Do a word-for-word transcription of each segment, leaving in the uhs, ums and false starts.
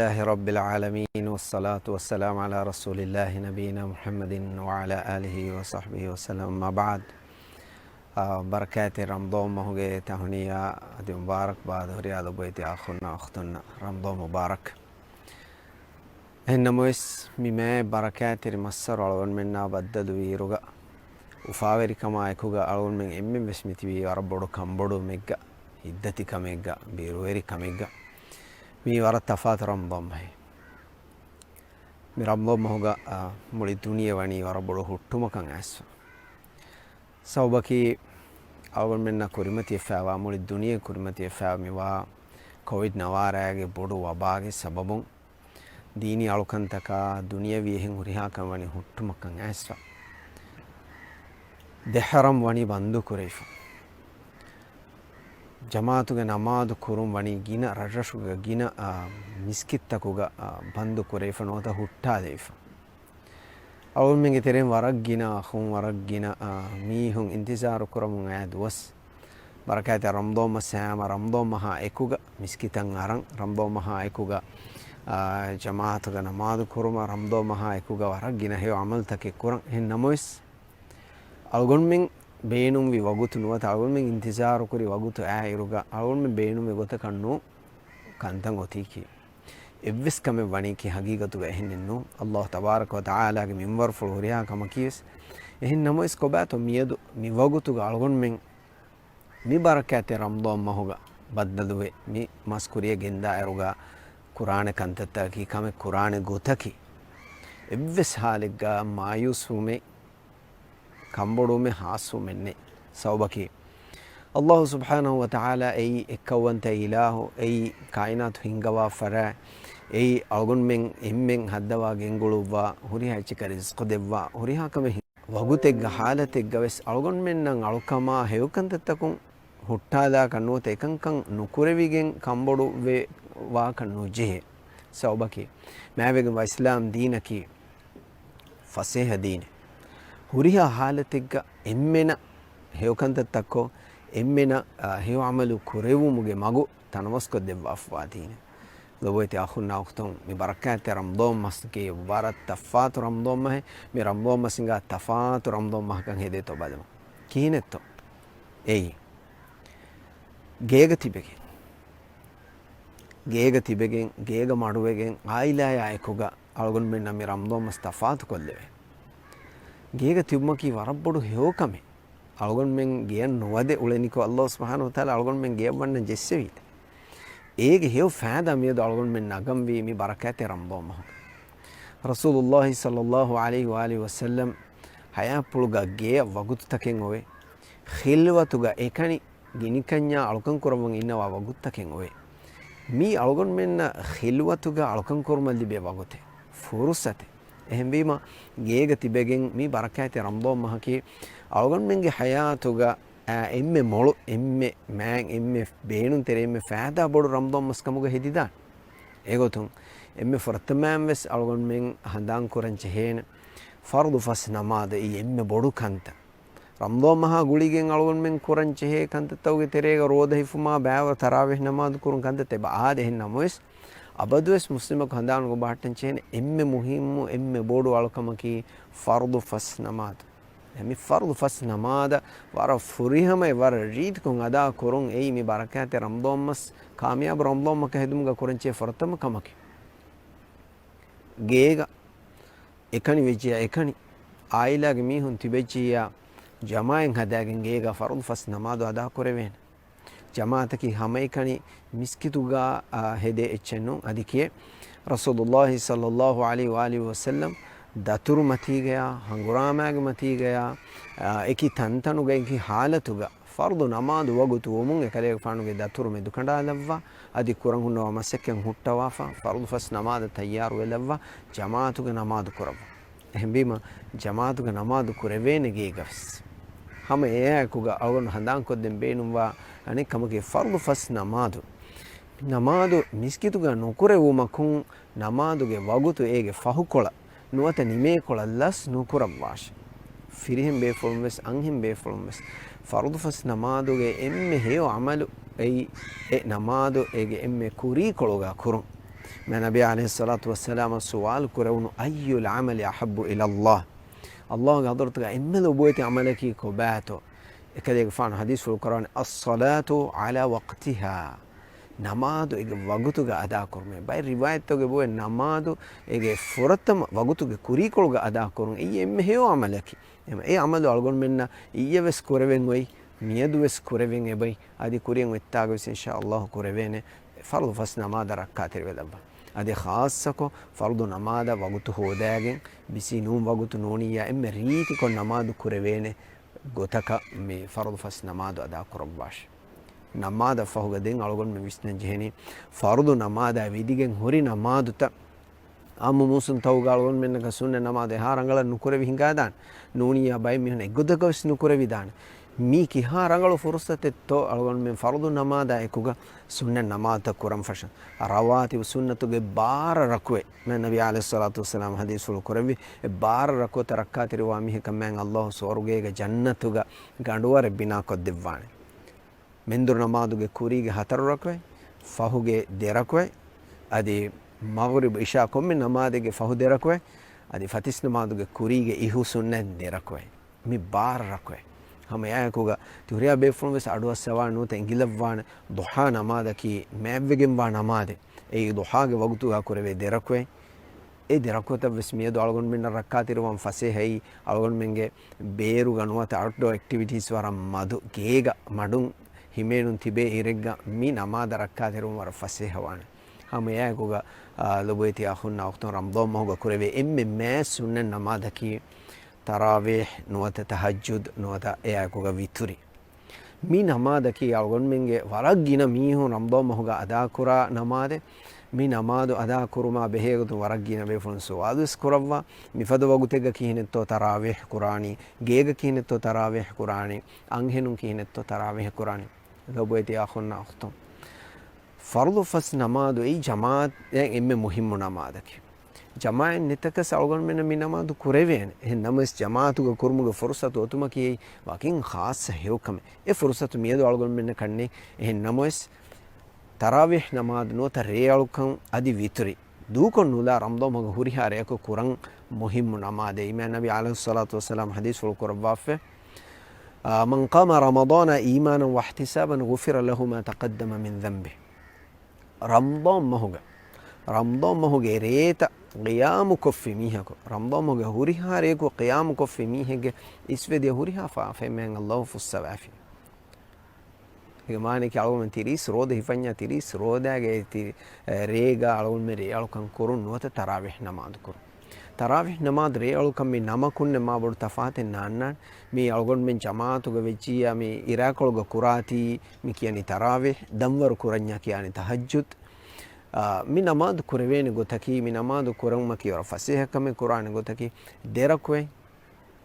لله رب العالمين، والصلاة والسلام على رسول الله نبينا محمد وعلى آله وصحبه وسلم، أما بعد. އާ، ބަރަކާތް ރަމަޟާން މަހުގެ ތަހުނިޔާ އަދި މުބާރަކްބާދު ހުރިހާ ލޮބުވެތި އަޚުންނާ އުޚްތުންނަށް ރަމަޟާން މުބާރަކް. އެހެން ނަމަވެސް، މި މާތް ބަރަކާތްތެރި މައްސަރު އަޅުގަނޑުމެންނާ ބައްދަލުވިއިރުގަ، އުފާވެރިކަމާ އެކުގަ އަޅުގަނޑުމެން އެންމެން ވެސް މިތިބީ ވަރަށް ބޮޑު ކަންބޮޑުވުމެއްގަ، ހިތްދަތިކަމެއްގަ، ބިރުވެރިކަމެއްގަ. މީ ވަރަށް ތަފާތު ރަމަޟާން މަހެއް. މި ރަމަޟާން މަހުގަ، އާ، މުޅި ދުނިޔެ ވަނީ ވަރަށް ބޮޑު ހުއްޓުމަކަށް އައިސްފަ. ސަބަބަކީ، އަޅުގަނޑުމެންނަށް ކުރިމަތިވެފައިވާ، މުޅި ދުނިޔެ ކުރިމަތިވެފައިވާ މިވާ ކޮވިޑް ނަވާރައިގެ ބޮޑު ވަބާގެ ސަބަބުން، ދީނީ އަޅުކަންތަކާ، ދުނިޔަވީ އެހެން ހުރިހާ ކަން ވަނީ ހުއްޓުމަކަށް އައިސްފަ. ދެ ޙަރަމް ވަނީ ބަންދު ކުރެވިފަ. ޖަމާޢަތުގެ ނަމާދު ކުރުން ވަނީ ގިނަ ރަށްރަށުގެ ގިނަ، އާ، މިސްކިތްތަކުގަ، އާ، ބަންދު ކުރެވިފަ ނުވަތަ ހުއްޓާލެވިފަ. އަޅުގަނޑުމެންގެ ތެރެއިން ވަރަށް ގިނަ އަޚުން، ވަރަށް ގިނަ، އާ، މީހުން އިންތިޒާރު ކުރަމުން އައި ދުވަސް. ބަރަކާތްތެރި ރަމަޟާން މަސް ހަމަ ރަމަޟާން މަހާ އެކުގަ މިސްކިތަށް އަރަން، ރަމަޟާން މަހާ އެކުގަ، އާ، ޖަމާޢަތުގަ ނަމާދު ކުރުމަށް، ރަމަޟާން މަހާ އެކުގަ ވަރަށް ގިނަ ހެޔޮ ޢަމަލުތަކެއް ކުރަން. އެހެން ނަމަވެސް، އަޅުގަނޑުމެން ބޭނުންވި ވަގުތު ނުވަތަ އަޅުގަނޑުމެން އިންތިޒާރު ކުރި ވަގުތު އައިއިރުގަ އަޅުގަނޑުމެން ބޭނުންވި ގޮތަކަށް ނޫން ކަންތައް އޮތީކީ. އެއްވެސް ކަމެއް ވަނީކީ ހަގީގަތުގަ އެހެނެއް ނޫން. އައްލާހު ތަބާރަކަ ވަ ތަޢާލާގެ މިންވަރުފުޅު ހުރިހާ ކަމަކީވެސް. އެހެން ނަމަވެސް ކޮބާތޯ މިއަދު މި ވަގުތުގަ އަޅުގަނޑުމެން މި ބަރަކާތްތެރި ރަމަޟާން މަހުގަ ބައްދަލުވެ، މި މަސް ކުރިޔަށް ގެންދާއިރުގަ ކުރާނެ ކަންތައްތަކަކީ، ކަމެއް ކުރާނެ ގޮތަކީ، އެއްވެސް ހާލެއްގަ މާޔޫސްވުމެއް، ކަންބޮޑުވުމެއް، ހާސްވުމެއް ނެތް. ސަބަބަކީ، އައްލާހު ސުބްޙާނަހު ވަ ތަޢާލާ އެއީ އެއްކައުވަންތަ އިލާހު، އެއީ ކާއިނާތު ހިންގަވާ ފަރާތް، އެއީ އަޅުގަނޑުމެން އެންމެން ހައްދަވާ ގެންގުޅުއްވާ، ހުރިހާ އެއްޗަކަށް ރިޒްޤު ދެއްވާ، ހުރިހާ ކަމެއް ހި-، ވަގުތެއްގަ ހާލަތެއްގަ ވެސް އަޅުގަނޑުމެންނަށް އަޅުކަމާ ހެޔޮކަންތައްތަކުން ހުއްޓާލާކަށް ނުވަތަ އެކަންކަން ނުކުރެވިގެން ކަންބޮޑުވެވާކަށް ނުޖެހޭ. ސަބަބަކީ، މާތްވެގެންވާ އިސްލާމް ދީނަކީ ފަސޭހަ ދީނެއް. ހުރިހާ ހާލަތެއްގަ އެންމެނަށް ހެޔޮކަންތައްތައްކޮށް، އެންމެނަށް، އާ، ހެޔޮ ޢަމަލު ކުރެވުމުގެ މަގު ތަނަވަސްކޮށްދެއްވާފަވާ ދީނެއް. ލޮބުވެތި އަޚުންނާ އުޚްތުން، މި ބަރަކާތްތެރި ރަމަޟާން މަސްގެ ވަރަށް ތަފާތު ރަމަޟާން މަހެއް. މި ރަމަޟާން މަސް ހިނގާ ތަފާތު ރަމަޟާން މަހަކަށް ހެދޭތޯ ބަލަމު. ކިހިނެއްތޯ؟ އެއީ، ގޭގަ ތިބެގެން، ގޭގަ ތިބެގެން، ގޭގަ މަޑުވެގެން، ޢާއިލާޔާ އެކުގަ އަޅުގަނޑުމެންނަށް މި ރަމަޟާން މަސް ތަފާތުކޮށްލެވޭ. ގޭގަ ތިބުމަކީ ވަރަށް ބޮޑު ހެޔޮ ކަމެއް. އަޅުގަނޑުމެން ގެޔަށް ނުވަދެ އުޅެނިކޮށް، އައްލާހު ސުބްޙާނަހު ވަ ތަޢާލާ އަޅުގަނޑުމެން ގެޔަށް ވަންނަން ޖެއްސެވީތަ؟ އޭގެ ހެޔޮ ފައިދާ މިއަދު އަޅުގަނޑުމެން ނަގަންވީ މި ބަރަކާތްތެރި ރަމަޟާން މަހުގަ. ރަސޫލުއްލާހި ޞައްލައްލާހު ޢަލައިހި ވައާލިހި ވަސައްލަމް ޙަޔާތްޕުޅުގަ ގެޔަށް ވަގުތުތަކެއް އޮވެ، ޚިލްވަތުގަ އެކަނި ގިނިކަންޏާ އަޅުކަން ކުރައްވަން އިންނަވާ ވަގުތުތަކެއް އޮވޭ. މީ އަޅުގަނޑުމެންނަށް ޚިލްވަތުގަ އަޅުކަން ކުރުމަށް ލިބޭ ވަގުތެއް، ފުރުޞަތެއް. އެހެންވީމަ، ގޭގަ ތިބެގެން މި ބަރަކާތްތެރި ރަމަޟާން މަހަކީ އަޅުގަނޑުމެންގެ ޙަޔާތުގަ، އާ، އެންމެ މޮޅު، އެންމެ މާތް، އެންމެ ބޭނުންތެރި، އެންމެ ފައިދާ ބޮޑު ރަމަޟާން މަސް ކަމުގަ ހެދިދާނެ. އެގޮތުން އެންމެ ފުރަތަމައިން ވެސް އަޅުގަނޑުމެން ހަނދާން ކުރަން ޖެހޭނެ ފަރުޟު ފަސް ނަމާދަށް އެންމެ ބޮޑު ކަންތައް. ރަމަޟާން މަހާ ގުޅިގެން އަޅުގަނޑުމެން ކުރަން ޖެހޭ ކަންތައްތަކުގެ ތެރޭގަ ރޯދަ ހިފުމާ، ބައިވަރު ތަރާވީޙް ނަމާދު ކުރުން ކަންތައްތައް އެބަ އާދެ. އެހެން ނަމަވެސް، އަބަދުވެސް މުސްލިމަކު ހަނދާނުގަ ބަހައްޓަން ޖެހޭނެ އެންމެ މުހިއްމު، އެންމެ ބޮޑު އަޅުކަމަކީ ފަރުޟު ފަސް ނަމާދު. މި ފަރުޟު ފަސް ނަމާދަށް ވަރަށް ފުރިހަމައި ވަރަށް ރީތިކޮށް އަދާ ކުރުން އެއީ މި ބަރަކާތްތެރި ރަމަޟާން މަސް ކާމިޔާބު ރަމަޟާން މަހަކަށް ހެދުމުގަ ކުރަން ޖެހޭ ފުރަތަމަ ކަމަކީ. ގޭގަ އެކަނި ވެއްޖިއްޔާ އެކަނި، ޢާއިލާގެ މީހުން ތިބެއްޖިއްޔާ، ޖަމާޢަތް ހަދާގެން ގޭގަ ފަރުޟު ފަސް ނަމާދު އަދާ ކުރެވޭނެ. ޖަމާޢަތަކީ ހަމައެކަނި މިސްކިތުގަ، އާ، ހެދޭ އެއްޗެއް ނޫން. އަދި ކިޔޭ، ރަސޫލުއްލާހި ޞައްލައްލާހު ޢަލައިހި ވައާލިހި ވަސައްލަމް ދަތުރު މަތީގަޔާ، ހަނގުރާމާގެ މަތީގަޔާ، އާ، އެކި ތަންތަނުގަ އެކި ޙާލަތުގަ، ފަރުޟު ނަމާދު ވަގުތު ވުމުން އެކަލޭގެފާނުގެ ދަތުރު މެދުކަނޑާލައްވާ، އަދި ކުރަން ހުންނަވާ މަސައްކަތް ހުއްޓަވާފަ، ފަރުޟު ފަސް ނަމާދަށް ތައްޔާރުވެލައްވާ، ޖަމާޢަތުގެ ނަމާދު ކުރައްވާ. އެހެންވީމަ، ޖަމާޢަތުގެ ނަމާދު ކުރެވޭނެ ގޭގަވެސް. ހަމަ އެއާއެކުގަ އަޅުގަނޑު ހަނދާންކޮށްދޭން ބޭނުންވާ އަނެއް ކަމަކީ ފަރުޟު ފަސް ނަމާދު. ނަމާދު މިސްކިތުގަ ނުކުރެވުމަކުން، ނަމާދުގެ ވަގުތު އޭގެ ފަހުކޮޅަށް ނުވަތަ ނިމޭކޮޅަށް ލަސް ނުކުރައްވާށެ. ފިރިހެން ބޭފުޅުން ވެސް، އަންހެން ބޭފުޅުން ވެސް، ފަރުޟު ފަސް ނަމާދުގެ އެންމެ ހެޔޮ ޢަމަލު އެއީ، އެ ނަމާދު އޭގެ އެންމެ ކުރީކޮޅުގަ ކުރުން. މި ނަބީ ޢަލައިހިއްޞަލާތު ވައްސަލާމަށް ސުވާލު ކުރެވުނު، "أي العمل أحب إلى الله؟" ﷲގެ ޙަޟްރަތުގަ އެންމެ ލޮބުވެތި ޢަމަލަކީ ކޮބާތޯ؟ އެކަލޭގެފާނު ޙަދީޘް ފުޅު ކުރާނެ، "الصلاة على وقتها." ނަމާދު އޭގެ ވަގުތުގަ އަދާކުރުމޭ. ބައެއް ރިވާޔަތްތަކުގަ އެބައޮތް ނަމާދު އޭގެ ފުރަތަމަ ވަގުތުގެ ކުރީކޮޅުގަ އަދާކުރުން. އެއީ އެންމެ ހެޔޮ ޢަމަލަކީ. އެމަ-، އެ ޢަމަލު އަޅުގަނޑުމެންނަށް އިއްޔެވެސް ކުރެވެން އޮތް، މިއަދުވެސް ކުރެވެން އެބައި، އަދި ކުރިއަށް އޮތްތާގަވެސް އިންޝާﷲ ކުރެވޭނެ. ފަރުޟު ފަސް ނަމާދަށް ރައްކާތެރިވެލައްވާ. އަދި ޚާއްޞަކޮށް ފަރުޟު ނަމާދަށް ވަގުތު ހޯދާގެން، ބިޒީ ނޫން ވަގުތު ނޫނިއްޔާ އެންމެ ރީތިކޮށް ނަމާދު ކުރެވޭނެ ގޮތަކަށް މި ފަރުޟު ފަސް ނަމާދު އަދާ ކުރައްވާށި. ނަމާދަށް ފަހުގަ ދެން އަޅުގަނޑުމެން ވިސްނަން ޖެހެނީ، ފަރުޟު ނަމާދާ ވިދިގެން ހުރި ނަމާދުތައް އާއްމު މޫސުންތަކުގަ އަޅުގަނޑުމެންނަކަށް ސުންނަ ނަމާދު އެހާ ރަނގަޅަށް ނުކުރެވި ހިނގާދާނެ. ނޫނިއްޔާ ބައެއް މީހުން އެއްގޮތަކަށް ވެސް ނުކުރެވިދާނެ. މީ ކިހާ ރަނގަޅު ފުރުޞަތެއްތޯ އަޅުގަނޑުމެން ފަރުޟު ނަމާދާ އެކުގަ ސުންނަ ނަމާދުތައް ކުރަން ފަށަން. ރަވާތިބު ސުންނަތުގެ ބާރަ ރަކުޢަތް. މާތް ނަބީ ޢަލައިހިއްޞަލާތު ވައްސަލާމް ޙަދީޘްފުޅު ކުރެއްވި، އެ ބާރަ ރަކުޢަތަށް ރައްކާތެރިވާ މީހަކަށް މާތް ﷲ ސުވަރުގޭގަ ޖަންނަތުގަ ގަނޑުވަރެއް ބިނާކޮށްދެއްވާނެ. މެންދުރު ނަމާދުގެ ކުރީގެ ހަތަރު ރަކުޢަތް، ފަހުގެ ދެ ރަކުޢަތް، އަދި މަޣްރިބު އިޝާ ކޮންމެ ނަމާދެއްގެ ފަހު ދެ ރަކުޢަތް، އަދި ފަތިސް ނަމާދުގެ ކުރީގެ އިހު ސުންނަތް ދެ ރަކުޢަތް. މި ބާރަ ރަކުޢަތް. ހަމަ އެއާއެކުގަ ތި ހުރިހާ ބޭފުޅުން ވެސް އަޑުއައްސަވާ ނުވަތަ އެނގިލައްވާނެ، ޟުޙާ ނަމާދަކީ މާތްވެގެންވާ ނަމާދެއް. އެއީ ޟުޙާގެ ވަގުތުގަ ކުރެވޭ ދެ ރަކުޢަތް. އެ ދެ ރަކުޢަތަށް ވެސް މިއަދު އަޅުގަނޑުމެންނަށް ރައްކާތެރިވާން ފަސޭހައީ، އަޅުގަނޑުމެންގެ ބޭރުގަ ނުވަތަ އައުޓްޑޯ އެކްޓިވިޓީސް ވަރަށް މަދު، ގޭގަ މަޑުން ހިމޭނުން ތިބޭ އިރެއްގަ މި ނަމާދަށް ރައްކާތެރިވުން ވަރަށް ފަސޭހަވާނެ. ހަމަ އެއާއެކުގަ، އާ، ލޮބުވެތި އަޚުންނާ އުޚްތުން، ރަމަޟާން މަހުގަ ކުރެވޭ އެންމެ މާތް ސުންނަތް ނަމާދަކީ ތަރާވީޙް ނުވަތަ ތަހައްޖުދު ނުވަތަ އެއާއެކުގަ ވިތުރި. މި ނަމާދަކީ އަޅުގަނޑުމެންގެ ވަރަށް ގިނަ މީހުން ރަމަޟާން މަހުގަ އަދާކުރާ ނަމާދެއް. މި ނަމާދު އަދާކުރުމާ ބެހޭގޮތުން ވަރަށް ގިނަ ބޭފުޅުން ސުވާލުވެސް ކުރައްވާ، މިފަދަ ވަގުތެއްގަ ކިހިނެއްތޯ ތަރާވީޙް ކުރާނީ؟ ގޭގަ ކިހިނެއްތޯ ތަރާވީޙް ކުރާނީ؟ އަންހެނުން ކިހިނެއްތޯ ތަރާވީޙް ކުރާނީ؟ ލޮބުވެތި އަޚުންނާ އުޚްތުން، ފަރުޟު ފަސް ނަމާދު އެއީ ޖަމާޢަތް އެންމެ މުހިއްމު ނަމާދަކީ. ޖަމާޢަތް ނެތަކަސް އަޅުގަނޑުމެންނަށް މި ނަމާދު ކުރެވޭނެ. އެހެން ނަމަވެސް، ޖަމާޢަތުގަ ކުރުމުގެ ފުރުޞަތު އޮތުމަކީ ވަކިން ޚާއްޞަ ހެޔޮކަމެއް. އެ ފުރުޞަތު މިއަދު އަޅުގަނޑުމެންނަކަށް ނެތް. އެހެން ނަމަވެސް، ތަރާވީޙް ނަމާދު ނުވަތަ ރޭއަޅުކަން އަދި ވިތުރި ދޫކޮށް ނުލާ ރަމަޟާން މަހުގެ ހުރިހާ ރެއަކު ކުރަން މުހިއްމު ނަމާދެއް. މާތް ނަބީ ޢަލައިހިއްޞަލާތު ވައްސަލާމް ޙަދީޘްފުޅު ކުރައްވާފަ، އާ، "من قام رمضان إيمانا واحتسابا غفر له ما تقدم من ذنبه." ރަމަޟާން މަހުގަ، ރަމަޟާން މަހުގެ ރޭތައް ޤިޔާމު ކޮށްފި މީހަކު، ރަމަޟާން މަހުގެ ހުރިހާ ރެއަކު ޤިޔާމު ކޮށްފި މީހެއްގެ އިސްވެދިޔަ ހުރިހާ ފާފައެއް މާތް ﷲ ފުއްސަވާފި. އޭގެ މާނައަކީ އަޅުގަނޑުމެން ތިރީސް ރޯދަ ހިފަންޏާ ތިރީސް ރޯދައިގެ ތި-، އެ، ރޭގަ އަޅުގަނޑުމެން ރޭއަޅުކަން ކުރުން ނުވަތަ ތަރާވީޙް ނަމާދު ކުރުން. ތަރާވީޙް ނަމާދު ރޭއަޅުކަން މި ނަމަކުންނެ މާ ބޮޑު ތަފާތެއް ނާންނާނެ. މީ އަޅުގަނޑުމެން ޖަމާޢަތުގަ ވެއްޖިއްޔާ މި އިރާކޮޅުގަ ކުރާތީ މި ކިޔަނީ ތަރާވީޙް، ދަންވަރު ކުރަންޏާ ކިޔާނީ ތަހައްޖުދު. އާ، މި ނަމާދު ކުރެވޭނެ ގޮތަކީ، މި ނަމާދު ކުރުމަކީ ވަރަށް ފަސޭހަ ކަމެއް ކުރާނެ ގޮތަކީ، ދެ ރަކުޢަތް،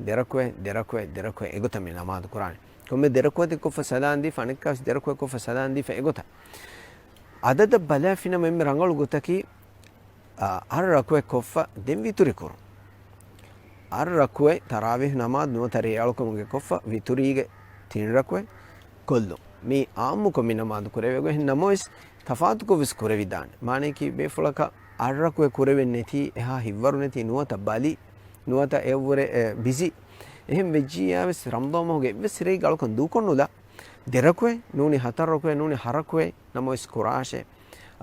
ދެ ރަކުޢަތް، ދެ ރަކުޢަތް، ދެ ރަކުޢަތް، އެގޮތަށް މި ނަމާދު ކުރާނެ. ކޮންމެ ދެ ރަކުޢަތެއް ކޮށްފަ ސަލާން ދީފަ، އަނެއްކާވެސް ދެ ރަކުޢަތް ކޮށްފަ ސަލާން ދީފަ، އެގޮތަށް. އަދަދަށް ބަލާފިނަމަ އެންމެ ރަނގަޅު ގޮތަކީ، އަ، އަށް ރަކުޢަތް ކޮށްފަ ދެން ވިތުރި ކުރުން. އަށް ރަކުޢަތް ތަރާވީޙް ނަމާދު ނުވަތަ ރޭއަޅުކަމުގެ ކޮށްފަ ވިތުރީގެ ތިން ރަކުޢަތް ކޮށްލުން. މީ އާއްމުކޮށް މި ނަމާދު ކުރެވޭ ގޮތް. އެހެން ނަމަވެސް، ތަފާތުކޮށް ވެސް ކުރެވިދާނެ. މާނައަކީ ބޭފުޅަކަށް އަށް ރަކުޢަތް ކުރެވެން ނެތީ، އެހާ ހިތްވަރު ނެތީ، ނުވަތަ ބަލި، ނުވަތަ އެއަށްވުރެ، އެ، ބިޒީ. އެހެން ވެއްޖިއްޔާ ވެސް ރަމަޟާން މަހުގެ އެއްވެސް ރެއެއްގަ އަޅުކަން ދޫކޮށް ނުލާ. ދެ ރަކުޢަތް ނޫނީ، ހަތަރު ރަކުޢަތް ނޫނީ، ހަ ރަކުޢަތް ނަމަވެސް ކުރާށޭ.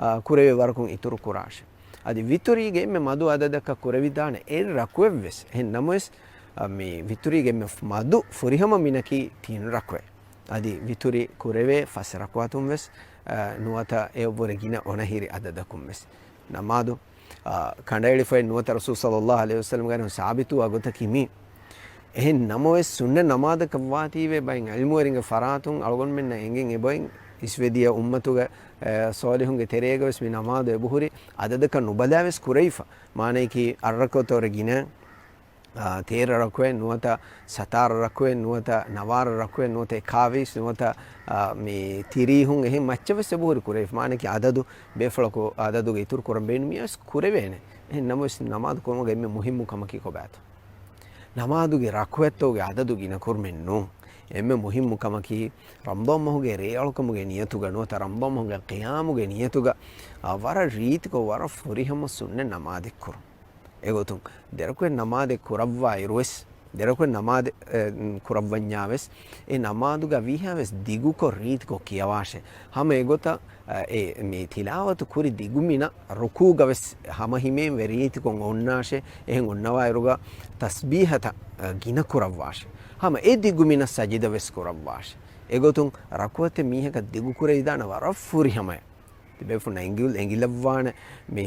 އާ، ކުރެވޭ ވަރަކުން އިތުރު ކުރާށޭ. އަދި ވިތުރީގެ އެންމެ މަދު އަދަދަކަށް ކުރެވިދާނެ އެއް ރަކުޢަތް ވެސް. އެހެން ނަމަވެސް، އަ، މި ވިތުރީގެ އެންމެ މަދު ފުރިހަމަ މިނަކީ ތިން ރަކުޢަތް. އަދި ވިތުރި ކުރެވޭ ފަސް ރަކުޢަތުން ވެސް، އަ، ނުވަތަ އެއަށްވުރެ ގިނަ އޮނަހިރި އަދަދަކުން ވެސް. ނަމާދު، އާ، ކަނޑައެޅިފައި ނުވަތަ ރަސޫލު ޞައްލައްލާހު ޢަލައިހި ވަސައްލަމްގެ ސާބިތުވާ ގޮތަކީ މީ. އެހެން ނަމަވެސް، ސުންނަ ނަމާދަކަށް ވާތީވެ ބައެއް ޢިލްމުވެރިންގެ ފަރާތުން އަޅުގަނޑުމެންނަށް އެނގެން އެބައިން އިސްވެދިޔަ އުއްމަތުގެ، އެ، ޞާލިޙުންގެ ތެރޭގަ ވެސް މި ނަމާދު އެބަހުރި އަދަދަކަށް ނުބަލާ ވެސް ކުރެވިފަ. މާނައަކީ، އަށް ރަކުޢަތަށް ވުރެ ގިނަ، އާ، ތޭރަ ރަކުޢަތް ނުވަތަ ސަތާރަ ރަކުޢަތް ނުވަތަ ނަވާރަ ރަކުޢަތް ނުވަތަ އެކާވީސް ނުވަތަ، އާ، މި ތިރީހުން އެހެން މައްޗަށް ވެސް އެބަހުރި ކުރެވިފަ. މާނައަކީ އަދަދު ބޭފުޅަކު އަދަދުގެ އިތުރު ކުރަން ބޭނުމިޔަސް ކުރެވޭނެ. އެހެން ނަމަވެސް ނަމާދު ކުރުމުގެ އެންމެ މުހިއްމު ކަމަކީ ކޮބާތޯ؟ ނަމާދުގެ ރަކުޢަތްތަކުގެ އަދަދު ގިނަ ކުރުމެއް ނޫން. އެންމެ މުހިއްމު ކަމަކީ، ރަމަޟާން މަހުގެ ރޭއަޅުކަމުގެ ނިޔަތުގަ ނުވަތަ ރަމަޟާން މަހުގެ ޤިޔާމުގެ ނިޔަތުގަ، އާ، ވަރަށް ރީތިކޮށް ވަރަށް ފުރިހަމަ ސުންނަތް ނަމާދެއް ކުރުން. އެގޮތުން ދެރަކުވެ ނަމާދެއް ކުރައްވާ އިރުވެސް، ދެރަކުވެ ނަމާދެއް، އެ، ކުރައްވަންޏާވެސް، އެ ނަމާދުގަ ވީހާވެސް ދިގުކޮށް ރީތިކޮށް ކިޔަވާށޭ. ހަމަ އެގޮތަށް، އެ، މި ތިލާވަތު ކުރި ދިގު މިނަ ރުކޫގަވެސް ހަމަ ހިމޭން ވެ ރީތިކޮށް އޮންނާށޭ. އެހެން އޮންނަވާއިރުގަ ތަސްބީހަތައް، އަ، ގިނަ ކުރައްވާށޭ. ހަމަ އެ ދިގު މިނަ ސަޖިދަވެސް ކުރައްވާށޭ. އެގޮތުން ރަކުޢަތެއް މީހަކަށް ދިގުކުރެވިދާނެ ވަރަށް ފުރިހަމަޔަށް. ތިބޭފުޅުން އެނގިލް-، އެނގިލައްވާނެ މި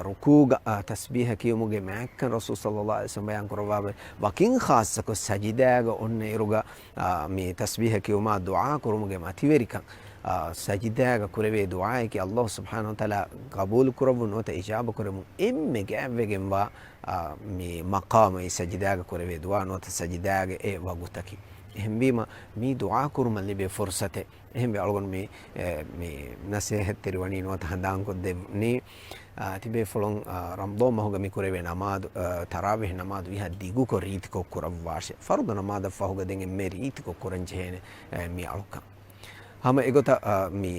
ރުކޫގަ، އަ، ތަސްބީހަ ކިޔުމުގެ މާތްކަން ރަސޫލު ޞައްލައްލާހު ޢަލައިހި ވަސައްލަމަ ބަޔާން ކުރައްވާ ބެ-، ވަކިން ޚާއްޞަކޮށް ސަޖިދާގަ އޮންނަ އިރުގަ، އާ، މި ތަސްބީހަ ކިޔުމާ ދުޢާ ކުރުމުގެ މަތިވެރިކަން، އާ، ސަޖިދާގަ ކުރެވޭ ދުޢާއަކީ ﷲ ސުބްޙާނަހު ވަތަޢާލާ ޤަބޫލު ކުރައްވުން ނުވަތަ އިޖާބަ ކުރެވުން އެންމެ ގާތްވެގެންވާ، އާ، މި މަޤާމަށް ސަޖިދާގަ ކުރެވޭ ދުޢާ ނުވަތަ ސަޖިދާގެ އެ ވަގުތަކީ. އެހެންވީމަ، މި ދުޢާ ކުރުމަށް ލިބޭ ފުރުޞަތެއް. އެހެންވެ އަޅުގަނޑު މި، އެ، މި ނަސޭހަތްތެރިވަނީ ނުވަތަ ހަނދާންކޮށްދެނީ، އާ، ތިބޭފުޅުން، އާ، ރަމަޟާން މަހުގަ މި ކުރެވޭ ނަމާދު، އާ، ތަރާވީޙް ނަމާދު ވީހާ ދިގުކޮށް ރީތިކޮށް ކުރައްވާށޭ. ފަރުޟު ނަމާދަށް ފަހުގަ ދެން އެންމެ ރީތިކޮށް ކުރަން ޖެހޭނެ، އެ، މި އަޅުކަން. ހަމަ އެގޮތަށް، އާ، މި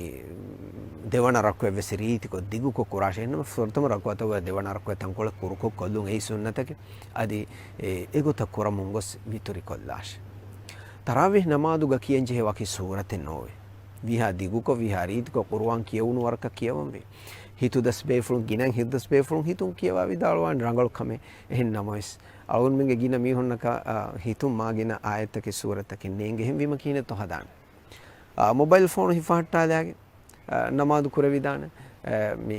ދެވަނަ ރަކުޢަތްވެސް ރީތިކޮށް ދިގުކޮށް ކުރާށޭ. އެހެންނަމަ ފުރަތަމަ ރަކުޢަތަށް ދެވަނަ ރަކުޢަތް ތަންކޮޅެއް ކުރުކޮށް ކޮށްލުން އެއީ ސުންނަތަކީ. އަދި، އެ، އެގޮތަށް ކުރަމުން ގޮސް ވިތުރި ކޮށްލާށޭ. ތަރާވީޙް ނަމާދުގަ ކިޔަންޖެހޭ ވަކި ސޫރަތެއް ނޯވޭ. ވީހާ ދިގުކޮށް، ވީހާ ރީތިކޮށް ޤުރުއާން ކިޔެވުނު ވަރަކަށް ކިޔަވަންވީ. ހިތުދަސް ބޭފުޅުން، ގިނައިން ހިތުދަސް ބޭފުޅުން ހިތުން ކިޔަވާ ވިދާޅުވާނެ ރަނގަޅު ކަމެއް. އެހެން ނަމަވެސް، އަޅުގަނޑުމެންގެ ގިނަ މީހުންނަކަށް، އާ، ހިތުން މާ ގިނަ އާޔަތްތަކެއް ސޫރަތްތަކެއް ނޭނގެ. އެހެންވީމަ ކިހިނެއްތޯ ހަދާނެ؟ އާ، މޮބައިލް ފޯނު ހިފަހައްޓާލާގެން، އާ، ނަމާދު ކުރެވިދާނެ. އާ، މި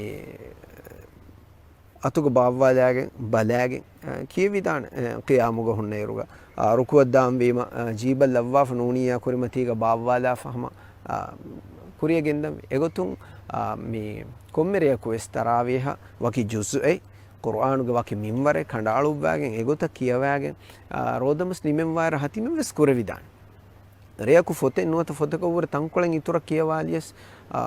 އަތުގަ ބާއްވާލާގެން ބަލާގެން، އަ، ކިޔެވިދާނެ، އަ، ޤިޔާމުގަ ހުންނައިރުގަ، އަ، ރުކުޢަށް ދާންވީމަ، އަ، ޖީބަށް ލައްވާފަ ނޫނިއްޔާ ކުރިމަތީގަ ބާއްވާލާފަ ހަމަ، އަ، ކުރިޔަށް ގެންދަން. އެގޮތުން، އަ، މި ކޮންމެ ރެޔަކުވެސް ތަރާވީހަށް ވަކި ޖުޒުއެއް، ޤުރުއާނުގެ ވަކި މިންވަރެއް ކަނޑައަޅުއްވާގެން އެގޮތަށް ކިޔަވާގެން، އަ، ރޯދަމަސް ނިމެންވާއިރަށް ހަތިމެއްވެސް ކުރެވިދާނެ. ރެޔަކު ފޮތެއް ނުވަތަ ފޮތަކަށްވުރެ ތަންކޮޅެއް އިތުރަށް ކިޔަވާލިޔަސް، އާ،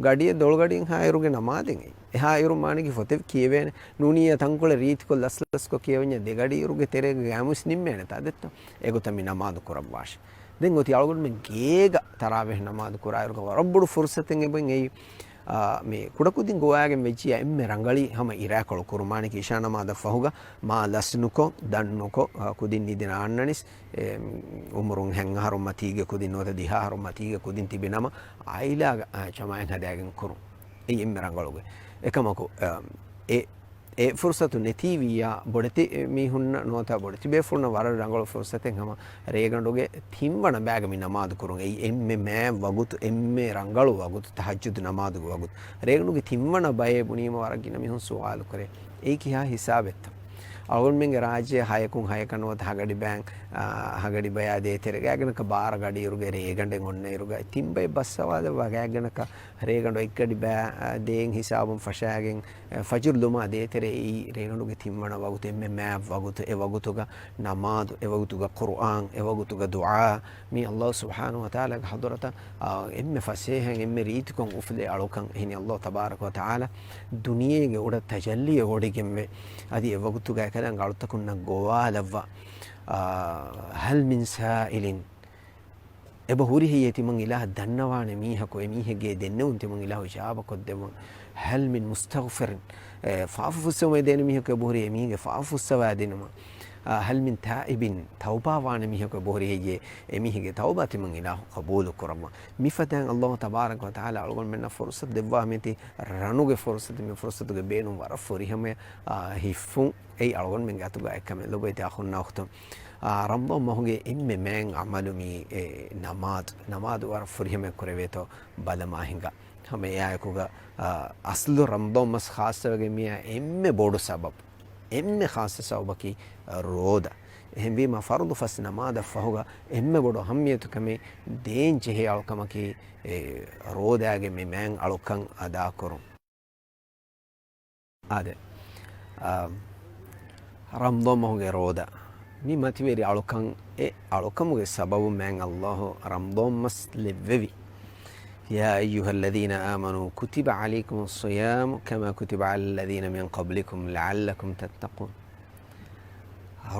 ގަޑިއެއް ދޮޅުގަޑިއެއް ހާއިރުގެ ނަމާދެއް އެއީ. އެހާއިރު މާނައީ ފޮތެއް ކިޔެވޭނެ. ނޫނިއްޔާ ތަންކޮޅެއް ރީތިކޮށް ލަސްލަސްކޮށް ކިޔަވަންޏާ ދެގަޑިއިރުގެ ތެރޭގަ ގައިމުވެސް ނިންމޭނެތާ ދެއްތޯ؟ އެގޮތަށް މި ނަމާދު ކުރައްވާށޭ. ދެން އޮތީ އަޅުގަނޑުމެން ގޭގަ ތަރާވީޙް ނަމާދު ކުރާއިރުގަ ވަރަށް ބޮޑު ފުރުޞަތެއް އެބައިން އެއީ. އާ، މި ކުޑަކުދިން ގޮވާގެން ވެއްޖިއްޔާ އެންމެ ރަނގަޅީ ހަމަ އިރާކޮޅު ކުރުމާނެ އިޝާ ނަމާދަށް ފަހުގަ މާ ލަސްނުކޮށް، ދަންނުކޮށް، އާ، ކުދިން ނިދި ނާންނަނިސް، އެ، އުމުރުން ހަތް އަހަރު މަތީގެ ކުދިން ނުވަތަ ދިހަ އަހަރު މަތީގެ ކުދިން ތިބި ނަމަ، އާއިލާގަ، އާ، ޖަމާޢަތް ހަދާގެން ކުރުން. އެއީ އެންމެ ރަނގަޅުގޮތް. އެކަމަކު، އާ، އެ، އެ ފުރުޞަތު ނެތީވިއްޔާ، ބޮޑެތި މީހުންނަށް ނުވަތަ ބޮޑެތި ބޭފުޅުންނަށް ވަރަށް ރަނގަޅު ފުރުޞަތެއް ހަމަ ރޭގަނޑުގެ ތިންވަނަ ބައިގަ މި ނަމާދު ކުރުން. އެއީ އެންމެ މާތް ވަގުތު، އެންމެ ރަނގަޅު ވަގުތު، ތަހައްޖުދު ނަމާދުގެ ވަގުތު. ރޭގަނޑުގެ ތިންވަނަ ބައޭ ބުނީމަ ވަރަށް ގިނަ މީހުން ސުވާލު ކުރޭ، އެއީ ކިހާ ހިސާބެއްތަ؟ އަޅުގަނޑުމެންގެ ރާއްޖެ ހަޔަކުން ހަޔަކަށް ނުވަތަ ހަގަޑި ބައިން، އާ، ހަގަޑި ބަޔާ ދޭތެރޭގަ ގާތްގަނޑަކަށް ބާރަ ގަޑިއިރުގެ ރޭގަނޑެއް އޮންނައިރުގަ ތިން ބައެއް ބައްސަވާލައްވާ ގާތްގަނޑަކަށް ރޭގަނޑު އެއްގަޑި ބައި، އާ، ދޭން ހިސާބުން ފަށާގެން، އެ، ފަޖުރު ލުމާ ދޭތެރޭ އެއީ ރޭގަނޑުގެ ތިންވަނަ ވަގުތު، އެންމެ މާތް ވަގުތު، އެ ވަގުތުގަ ނަމާދު، އެ ވަގުތުގަ ޤުރުއާން، އެ ވަގުތުގަ ދުޢާ، މީ ﷲ ސުބްޙާނަހު ވަތަޢާލާގެ ޙަޟްރަތަށް، އާ، އެންމެ ފަސޭހައިން އެންމެ ރީތިކޮށް އުފުލޭ އަޅުކަން. އެހެނީ ﷲ ތަބާރަކަ ވަތަޢާލާ ދުނިޔޭގެ އުޑަށް ތަޖައްލީއެއް ވޮޑިގެންވެ، އަދި އެ ވަގުތުގަ އެކަލާނގެ އަޅުތަކުންނަށް ގޮވާލައްވާ، އާ، هل من سائل، އެބަ ހުރި ހެއްޔޭ ތިމަން އިލާހަށް ދަންނަވާނެ މީހަކު، އެ މީހެއްގެ ދެންނެވުން ތިމަން އިލާހު އިޖާބަކޮށްދެއްވުން. هل من مستغفر، އެ، ފާފަ ފުއްސެވުމަށް ދޭނެ މީހަކު އެބަހުރި އެ މީހެއްގެ ފާފަ ފުއްސަވާ ދިނުމަށް. އާ، هل من تائب، ތައުބާވާނެ މީހަކު އެބަހުރި ހެއްޔޭ އެ މީހެއްގެ ތައުބާ ތިމަން އިލާހު ޤަބޫލު ކުރައްވަން. މިފަދައިން ﷲ ތަބާރަކަ ވަތަޢާލާ އަޅުގަނޑުމެންނަށް ފުރުޞަތު ދެއްވާ މިތި ރަނުގެ ފުރުޞަތު، މި ފުރުޞަތުގެ ބޭނުން ވަރަށް ފުރިހަމަޔަށް، އާ، ހިފުން. އެއީ އަޅުގަނޑުމެންގެ އަތުގަ އެއްކަމެއް. ލޮބުވެތި އަޚުންނާ އުޚްތުން، އާ، ރަމަޟާން މަހުގެ އެންމެ މާތް ޢަމަލު މީ، އެ، ނަމާދު، ނަމާދު ވަރަށް ފުރިހަމަ ކުރެވޭތޯ ބަލަމާ ހިނގާ. ހަމަ އެއާއެކުގަ، އާ، އަސްލު ރަމަޟާން މަސް ޚާއްޞަވެގެން މިއާ އެންމެ ބޮޑު ސަބަބު، އެންމެ ޚާއްޞަ ސަބަބަކީ ރޯދަ. އެހެންވީމަ ފަރުޟު ފަސް ނަމާދަށް ފަހުގަ އެންމެ ބޮޑު އަހައްމިޔަތު ކަމެއް ދޭން ޖެހޭ އަޅުކަމަކީ، އެ، ރޯދާގެ މި މާތް އަޅުކަން އަދާކުރުން. އާދެ، އާ، ރަމަޟާން މަހުގެ ރޯދަ. މި މަތިވެރި އަޅުކަން، އެ އަޅުކަމުގެ ސަބަބުން މާތް ﷲ ރަމަޟާން މަސް ލެއްވެވި. يا أيها الذين آمنوا كتب عليكم الصيام كما كتب على الذين من قبلكم لعلكم تتقون.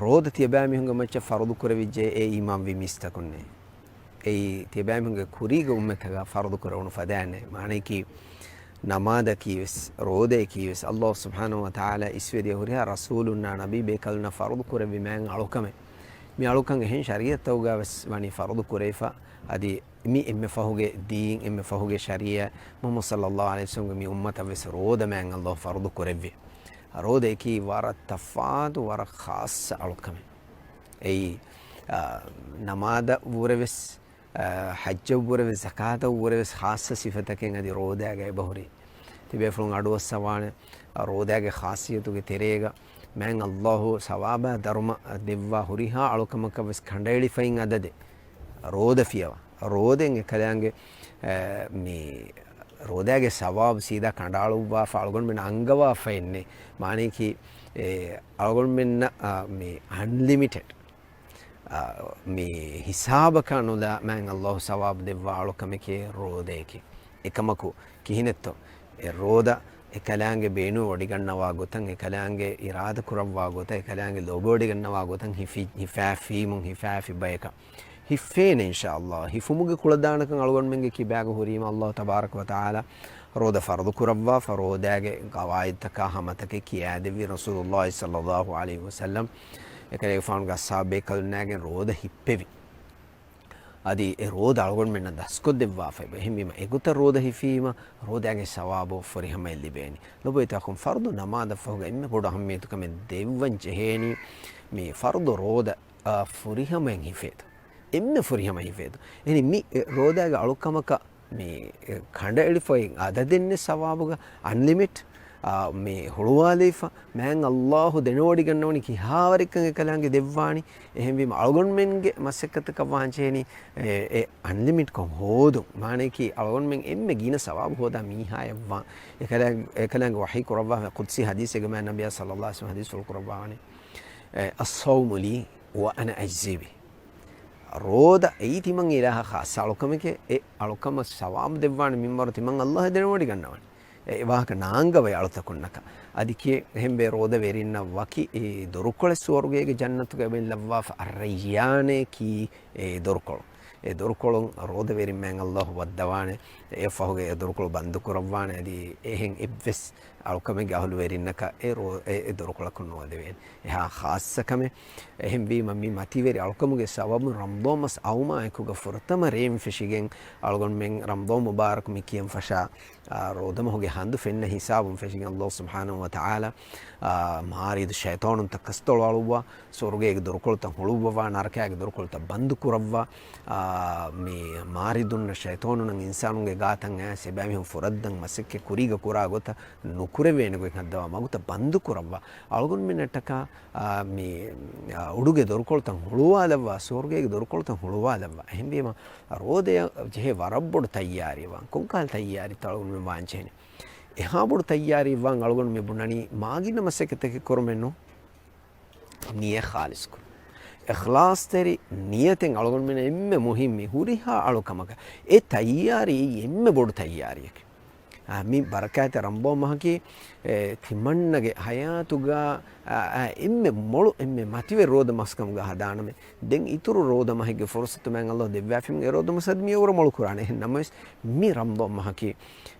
ރޯދަ ތިޔަބައިމީހުންގެ މައްޗަށް ފަރުޟު ކުރެވިއްޖެ އޭ އީމާންވި މީސްތަކުންނޭ. އެއީ ތިޔަބައިމީހުންގެ ކުރީގެ އުއްމަތަކަށް ފަރުޟު ކުރެވުނު ފަދައިންނޭ. މާނަޔަކީ، ނަމާދަކީވެސް، ރޯދައަކީވެސް، ﷲ ސުބްޙާނަހޫ ވަތަޢާލާ އިސްވެދިޔަ ހުރިހާ ރަސޫލުންނާ ނަބީ ބޭކަލުންނަށް ފަރުޟު ކުރެއްވި މާތް އަޅުކަމެއް. މި އަޅުކަން އެހެން ޝަރީޢަތްތަކުގައިވެސް ވަނީ ފަރުޟު ކުރެވިފަ. އަދި މި އެންމެ ފަހުގެ ދީން، އެންމެ ފަހުގެ ޝަރީޢަތް، މުޙައްމަދު ޞައްލައްލާހު ޢަލައިހި ވަސައްލަމްގެ މި އުއްމަތަށްވެސް ރޯދަ މާތް ﷲ ފަރުޟު ކުރެއްވި. ރޯދައަކީ ވަރަށް ތަފާތު، ވަރަށް ޚާއްޞަ އަޅުކަމެއް. އެއީ، އާ، ނަމާދަށްވުރެ ވެސް، އާ، ޙައްޖަށްވުރެ ވެސް، ޒަކާތަށްވުރެ ވެސް ޚާއްޞަ ސިފަތަކެއް އަދި ރޯދައިގަ އެބަހުރި. ތިބޭފުޅުން އަޑުއައްސަވާނެ، ރޯދައިގެ ޚާއްޞިއްޔަތުގެ ތެރޭގަ މާތް ﷲ ސަވާބާ ދަރުމަ ދެއްވާ ހުރިހާ އަޅުކަމަކަށް ވެސް ކަނޑައެޅިފައިން އަދަދެއް ރޯދަ ފިޔަވާ. ރޯދައިން އެކަލާނގެ، އެ، މި ރޯދައިގެ ސަވާބު ސީދާ ކަނޑައަޅުއްވާފަ އަޅުގަނޑުމެން އަންގަވާފައެއްނެ. މާނަޔަކީ، އެ، އަޅުގަނޑުމެންނަށް، އާ، މި އަންލިމިޓެޑް، އާ، މި ހިސާބަކާ ނުލާ މާތް ﷲ ސަވާބު ދެއްވާ އަޅުކަމެކޭ ރޯދައަކީ. އެކަމަކު، ކިހިނެއްތޯ؟ އެ ރޯދަ އެކަލާނގެ ބޭނުން ވޮޑިގަންނަވާ ގޮތަށް، އެކަލާނގެ އިރާދަ ކުރައްވާ ގޮތަށް، އެކަލާނގެ ލޯބިވޮޑިގަންނަވާ ގޮތަށް ހިފި-، ހިފާފީމުން ހިފާފި ބަޔަކަށް ހިފޭނެ އިންޝާﷲ. ހިފުމުގެ ކުޅަދާނަކަން އަޅުގަނޑުމެންގެ ކިބާގަ ހުރީމަ ﷲ ތަބާރަކަ ވަތަޢާލާ ރޯދަ ފަރުޟު ކުރައްވާފަ، ރޯދައިގެ ގަވާއިދުތަކާ ހަމަތަކެއް ކިޔާދެއްވި ރަސޫލުﷲ ޞައްލައްލާހު ޢަލައިހި ވަސައްލަމް. އެކަލޭގެފާނުގެ އަޞްޙާބު ބޭކަލުންނާގެން ރޯދަ ހިއްޕެވި. އަދި އެ ރޯދަ އަޅުގަނޑުމެންނަށް ދަސްކޮށްދެއްވާފައި. އެހެންވީމަ އެގޮތަށް ރޯދަ ހިފީމަ ރޯދައިގެ ސަވާބު ފުރިހަމައެއް ލިބޭނެ. ލޮބުވެތި އަޚުން، ފަރުޟު ނަމާދަށްފަހުގަ އެންމެ ބޮޑު އަހައްމިޔަތުކަމެއް ދެއްވަން ޖެހޭނީ މި ފަރުޟު ރޯދަ، އާ، ފުރިހަމައިން ހިފޭތޯ. އެންމެ ފުރިހަމައިން ހިފޭތޯ. އެހެނީ މި ރޯދައިގެ އަޅުކަމަކަށް މި ކަނޑައެޅިފައި އަދަދެއްނެ ސަވާބުގަ އަންލިމިޓް، އާ، މި ހުޅުވާލައިފަ، މާތް ﷲ ދެނެވޮޑިގަންނަވަނީ ކިހާވަރެއްކަން އެކަލާނގެ ދެއްވާނީ. އެހެންވީމަ އަޅުގަނޑުމެންގެ މަސައްކަތަކަށް ވާންޖެހޭނީ، އެ، އެ އަންލިމިޓްކޮށް ހޯދުން. މާނަޔަކީ އަޅުގަނޑުމެން އެންމެ ގިނަ ސަވާބު ހޯދާ މީހާއެއްވާން. އެކަލާ-، އެކަލާނގެ ވަޙީ ކުރައްވާފަ ޤުދުސީ ޙަދީޘެއްގަ މާތް ނަބިއްޔާ ޞައްލައްލާހު ޢަލައިހި ވަސައްލަމް ޙަދީޘްފުޅު ކުރައްވާވަނީ، އެ، الصوم لي وأنا أجزي به. ރޯދަ އެއީ ތިމަން އިލާހަށް ޚާއްޞަ އަޅުކަމެކޭ. އެ އަޅުކަމަށް ސަވާބު ދެއްވާނެ މިންވަރު ތިމަން ﷲ އެ ދެނެވޮޑިގަންނަވަނީ. އެ ވާހަކަ ނާނގަވައި އަޅުތަކުންނަކަށް. އަދި ކި-، އެހެންވެ ރޯދަ ވެރިންނަށް ވަކި އެ ދޮރުކޮޅެއް ސުވަރުގޭގެ ޖަންނަތުގައި ބެން ލައްވާފަ، އައްރައްޔާނޭ ކީ އެ ދޮރުކޮޅު. އެ ދޮރުކޮޅުން ރޯދަ ވެރިން މާތް ﷲ ވައްދަވާނެ. އެއަށްފަހުގައި އެ ދޮރުކޮޅު ބަންދު ކުރައްވާނެ. އަދި އެހެން އެއްވެސް އަޅުކަމެއްގެ އަހުލުވެރިންނަކަށް އެ ރޯ-، އެ، އެ ދޮރުކޮޅަކުން ނުވަދެވޭނެ. އެހާ ޚާއްޞަ ކަމެއް. އެހެންވީމަ މި މަތިވެރި އަޅުކަމުގެ ސަބަބުން ރަމަޟާން މަސް އައުމާ އެކުގަ ފުރަތަމަ ރޭން ފެށިގެން އަޅުގަނޑުމެން ރަމަޟާން މުބާރަކު މި ކިޔަން ފަށާ، އާ، ރޯދަ މަހުގެ ހަނދު ފެންނަ ހިސާބުން ފެށިގެން ﷲ ސުބްޙާނަހޫ ވަތަޢާލާ، އާ، މާރިދު ޝައިޠާނުންތައް ކަސްތޮޅު އަޅުއްވާ، ސުވަރުގޭގެ ދޮރުކޮޅުތައް ހުޅުއްވަވާ، ނަރަކާގެ ދޮރުކޮޅުތައް ބަންދު ކުރައްވާ، އާ، މި މާރިދުންނަށް ޝައިޠާނުންނަށް އިންސާނުންގެ ގާތަށް އައިސް އެބައިމީހުން ފުރައްދަން މަސައްކަތް ކުރީގަ ކުރާ ގޮތަށް ނުކުރެވޭނެ ގޮތް ހައްދަވާ މަގުތައް ބަންދު ކުރައްވާ. އަޅުގަނޑުމެންނަށްޓަކާ، އާ، މި، އާ، އުޑުގެ ދޮރުކޮޅުތައް ހުޅުވާލައްވާ، ސުވަރުގޭގެ ދޮރުކޮޅުތައް ހުޅުވާލައްވާ. އެހެންވީމަ ރޯދަޔަށް ޖެހޭ ވަރަށް ބޮޑު ތައްޔާރީ ވާން. ކޮންކަހަލަ ތައްޔާރީތައް އަޅުގަނޑުމެން ވާންޖެހޭނެ؟ އެހާ ބޮޑު ތައްޔާރީ ވާން އަޅުގަނޑު މި ބުނަނީ މާގިނަ މަސައްކަތެއް ކުރުމެއް ނޫން. ނިޔަތް ޚާލިޞްކުރުން. އިޚްލާޞްތެރި ނިޔަތެއް އަޅުގަނޑުމެން އެންމެ މުހިއްމީ ހުރިހާ އަޅުކަމަކަށް. އެ ތައްޔާރީ އެންމެ ބޮޑު ތައްޔާރީއެކޭ. އާ، މި ބަރަކާތް ރަމަޟާން މަހަކީ، އެ، ތިމަންނަގެ ޙަޔާތުގަ، އާ، އާ، އެންމެ މޮޅު، އެންމެ މަތިވެ ރޯދަ މަސްކަމުގަ ހަދާނަމޭ. ދެން އިތުރު ރޯދަ މަހެއްގެ ފުރުޞަތު މާތް ﷲ ދެއްވާފިމު އެ ރޯދަ މަސަށް މިއަށްވުރެ މޮޅު ކުރާނެ. އެހެން ނަމަވެސް، މި ރަމަޟާން މަހަކީ،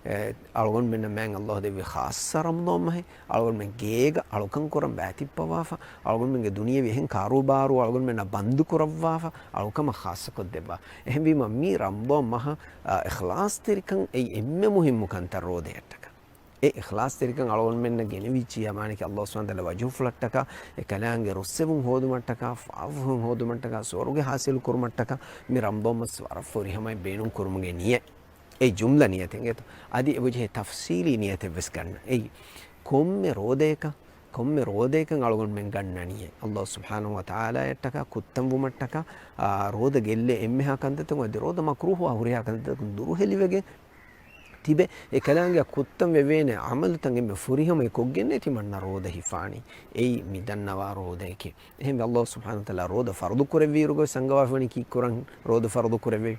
އެ، އަޅުގަނޑުމެންނަށް މާތް ﷲ ދެއްވި ޚާއްޞަ ރަމަޟާން މަހެއް. އަޅުގަނޑުމެން ގޭގަ އަޅުކަން ކުރަން ބައިތިއްޕަވާފަ، އަޅުގަނޑުމެންގެ ދުނިޔެވީ އެހެން ކާރޫބާރޫ އަޅުގަނޑުމެންނަށް ބަންދު ކުރައްވާފަ، އަޅުކަމަށް ޚާއްޞަކޮށްދެއްވާ. އެހެންވީމަ މި ރަމަޟާން މަހަށް، އާ، އިޚްލާޞްތެރިކަން އެއީ އެންމެ މުހިއްމު ކަންތައް ރޯދަޔަށްޓަކާ. އެ އިޚްލާޞްތެރިކަން އަޅުގަނޑުމެންނަށް ގެނެވިއްޖިޔާ މާނައަކީ ﷲ ސުބްޙާނަހޫ ވަތަޢާލާ ވަޖްހުފުޅަށްޓަކާ، އެ ކަލާނގެ ރުއްސެވުން ހޯދުމަށްޓަކާ، ފާފަވުން ހޯދުމަށްޓަކާ، ސުވަރުގެ ޙާޞިލު ކުރުމަށްޓަކާ، މި ރަމަޟާން މަސް ވަރަށް ފުރިހަމައަށް ބޭނުން ކުރުމުގެ ނިޔަތް. އެ ޖުމްލަ ނިޔަތެއް އެތޯ. އަދި އެބަޖެހޭ ތަފްޞީލީ ނިޔަތެއް ވެސް ގަންނަ. އެއީ، ކޮންމެ ރޯދަޔަކަށް، ކޮންމެ ރޯދަޔަކަށް އަޅުގަނޑުމެން ގަންނަ ނިޔަތް. ﷲ ސުބްޙާނަހޫ ވަތަޢާލާއަށްޓަކާ ކުއްތަންވުމަށްޓަކާ، އާ، ރޯދަ ގެއްލޭ އެންމެހާ ކަންތައްތަކުން އަދި ރޯދަ މަކްރޫހުވާ ހުރިހާ ކަންތައްތަކުން ދުރުހެލިވެގެން ތިބެ، އެ ކަލާނގެ ކުއްތަން ވެވޭނެ ޢަމަލުތައް އެންމެ ފުރިހަމައަށް ކޮށްގެންނޭ ތިމަންނަ ރޯދަ ހިފާނީ. އެއީ މި ދަންނަވާ ރޯދައެކޭ. އެހެންވެ، ﷲ ސުބްޙާނަހޫ ވަތަޢާލާ ރޯދަ ފަރުޟު ކުރެއްވިއިރުގަ ވެސް އަންގަވާފަ ވަނީ ކީއްކުރަން ރޯދަ ފަރުޟު ކުރެއްވެވި؟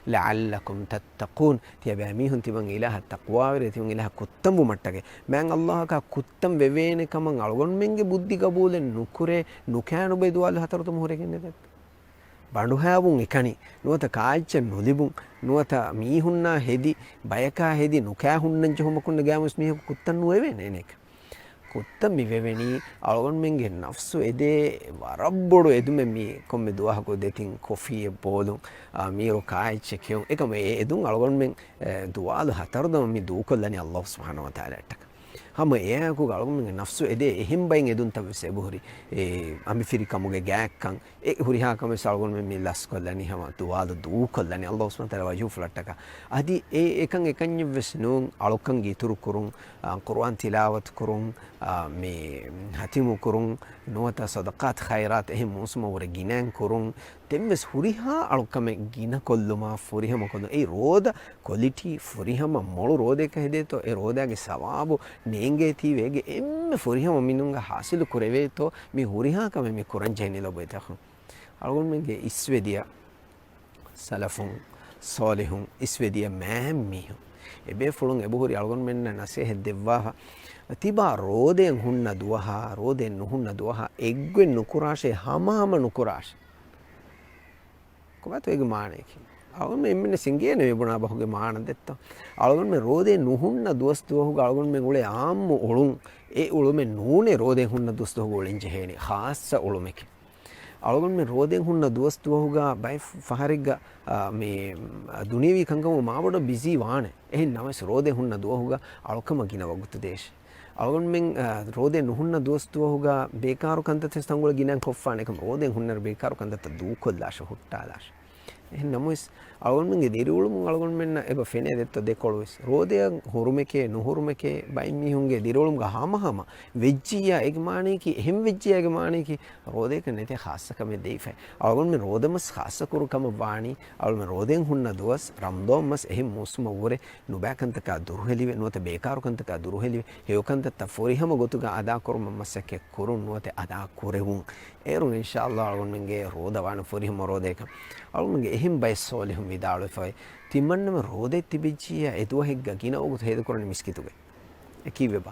لَعَلَّكُمْ تَتَّقُونَ. ތިޔަބައިމީހުން ތިމަން އިލާހަށް ތަޤްވާވެރި، ތިމަން އިލާހަށް ކުއްތަންވުމަށްޓަކައި. މާތް ﷲއަކާ ކުއްތަން ވެވޭނެ ކަމަށް އަޅުގަނޑުމެންގެ ބުއްދި ޤަބޫލެއް ނުކުރޭ، ނުކާނުބައި ދުވާލު ހަތަރުތަމަ ހުރެގެން ނެތަ؟ ބަނޑުހައިވުން އެކަނި، ނުވަތަ ކާއެއްޗެއް ނުލިބުން، ނުވަތަ މީހުންނާ ހެދި، ބަޔަކާ ހެދި، ނުކާ ހުންނަން ޖެހުމަކުން ގާމުސް މީހަކު ކުއްތަން ނުވެވޭނެ އޭނައަކަށް. ކުއްތަން މި ވެވެނީ، އަޅުގަނޑުމެންގެ ނަފްސު އެދޭ ވަރަށް ބޮޑު އެދުމެއް މީ ކޮންމެ ދުވަހަކު ދެތިން ކޮފީއެއް ބޯލުން، އާ، މީރު ކާއެއްޗެއް ކެއުން. އެކަމަ އެ އެދުން އަޅުގަނޑުމެން، އެ، ދުވާލު ހަތަރު ދަމަ މި ދޫކޮށްލަނީ އައްލާހު ސުބްޙާނަހު ވަތަޢާލާއަށްޓަކަ. ހަމަ އެއާއެކު އަޅުގަނޑުމެންގެ ނަފްސު އެދޭ އެހެން ބައެއް އެދުންތައް ވެސް އެބަހުރި. އެ، އަނބިފިރިކަމުގެ ގާތްކަން، އެ ހުރިހާ ކަމެއް އަޅުގަނޑުމެން މި ލަސްކޮށްލަނީ ހަމަ ދުވާލު ދޫކޮށްލަނީ އައްލާހު ސުބްޙާނަހު ވަތަޢާލާ ވަޖްހުފުޅަށްޓަކަ. އަދި އެ އެކަން އެކަންޏެއް ވެސް ނޫން، އަޅުކަން އިތުރު ކުރުން، އާ، ޤުރުއާން ތިލާވަތު ކުރުން، އާ، މި ހަތިމު ކުރުން، ނުވަތަ ޞަދަޤާތް ޚައިރާތް އެހެން މޫސުމަށް ވުރެ ގިނައިން ކުރުން، ދެން ވެސް ހުރިހާ އަޅުކަމެއް ގިނަ ކޮށްލުމާ ފުރިހަމަ ކޮށްލުން. އެއީ ރޯދަ ކޮލިޓީ ފުރިހަމަ މޮޅު ރޯދައަކަށް ހެދޭތޯ، އެ ރޯދައިގެ ސަވާބު ނޭނގޭތީވެ އޭގެ އެންމެ ފުރިހަމަ މިނުންގަ ހާސިލު ކުރެވޭތޯ، މި ހުރިހާ ކަމެއް މި ކުރަން ޖެހެނީ ލޮބުވެތި އަޚުން. އަޅުގަނޑުމެންގެ އިސްވެދިޔަ ސަލަފުން، ޞާލިޙުން، އިސްވެދިޔަ މާތް މީހުން، އެބޭފުޅުން އެބަހުރި އަޅުގަނޑުމެންނަށް ނަސޭހަތް ދެއްވާފަ، ތިބާ ރޯދައެއް ހުންނަ ދުވަހާ، ރޯދައެއް ނުހުންނަ ދުވަހާ، އެއްގޮތް ނުކުރާށޭ، ހަމަހަމަ ނުކުރާށޭ. ކޮބާތޯ އޭގެ މާނަޔަކީ؟ އަޅުގަނޑުމެން އެންމެންނަށް އެނގޭނެ މި ބުނާ ބަހުގެ މާނަ ދެއްތޯ. އަޅުގަނޑުމެން ރޯދައެއް ނުހުންނަ ދުވަސް ދުވަހުގަ އަޅުގަނޑުމެން އުޅޭ އާއްމު އުޅުން، އެ އުޅުމެއް ނޫނޭ ރޯދައެއް ހުންނަ ދުވަސް ދުވަހުގަ އުޅެން ޖެހޭނީ، ޚާއްޞަ އުޅުމެކޭ. އަޅުގަނޑުމެން ރޯދައެއް ހުންނަ ދުވަސް ދުވަހުގަ ބައެއް ފަހަރެއްގަ، އާ، މި، އާ، ދުނިޔަވީ ކަންކަމުގަ މާބޮޑަށް ބިޒީ ވާނެ. އެހެން ނަމަވެސް ރޯދައެއް ހުންނަ ދުވަހުގަ އަޅުކަމަށް ގިނަ ވަގުތު ދޭށޭ. އަޅުގަނޑުމެން، އާ، ރޯދައެއް ނުހުންނަ ދުވަސް ދުވަހުގަ ބޭކާރު ކަންތައްތައް ތަންކޮޅެއް ގިނައިން ކޮށްފާނެ. އެކަމަ ރޯދައެއް ހުންނައިރު ބޭކާރު ކަންތައްތައް ދޫކޮށްލާށޭ، ހުއްޓާލާށޭ. އެހެން ނަމަވެސް، އަޅުގަނޑުމެންގެ ދިރިއުޅުމުން އަޅުގަނޑުމެންނަށް އެބަ ފެނޭ ދެއްތޯ ދެކޮޅުވެސް. ރޯދައަށް ހުރުމެކޭ، ނުހުރުމެކޭ، ބައެއް މީހުންގެ ދިރިއުޅުމުގަ ހަމަހަމަ ވެއްޖިއްޔާ އޭގެ މާނަޔަކީ، އެހެން ވެއްޖިއްޔާ އޭގެ މާނަޔަކީ، ރޯދައަކަށް ނެތޭ ޚާއްޞަ ކަމެއް ދެވިފައި. އަޅުގަނޑުމެން ރޯދަމަސް ޚާއްޞަ ކުރު ކަމަށް ވާނީ، އަޅުގަނޑުމެން ރޯދައެއް ހުންނަ ދުވަސް، ރަމަޟާން މަސް އެހެން މޫސުމަށްވުރެ، ނުބައި ކަންތަކާ ދުރުހެލިވެ، ނުވަތަ ބޭކާރު ކަންތަކާ ދުރުހެލިވެ، ހެޔޮ ކަންތައްތައް ފުރިހަމަ ގޮތުގަ އަދާ ކުރުމަށް މަސައްކަތް ކުރުން، ނުވަތަ އަދާ ކުރެވުން. އޭރުން އިންޝާﷲ އަޅުގަނޑުމެންގެ ރޯދަ ވާނެ ފުރިހަމަ ރޯދައަކަށް. އަޅުގަނޑުގެ އެހެން ބައެއް ޞާލިޙުން ވިދާޅުވެފައި، ތިމަންނަމެން ރޯދައެއް ތިބިއްޖިއްޔާ އެ ދުވަހެއްގަ ގިނަ ވަގުތު ހޭދަކުރަނީ މިސްކިތުގައި. އެ ކީއްވެބާ؟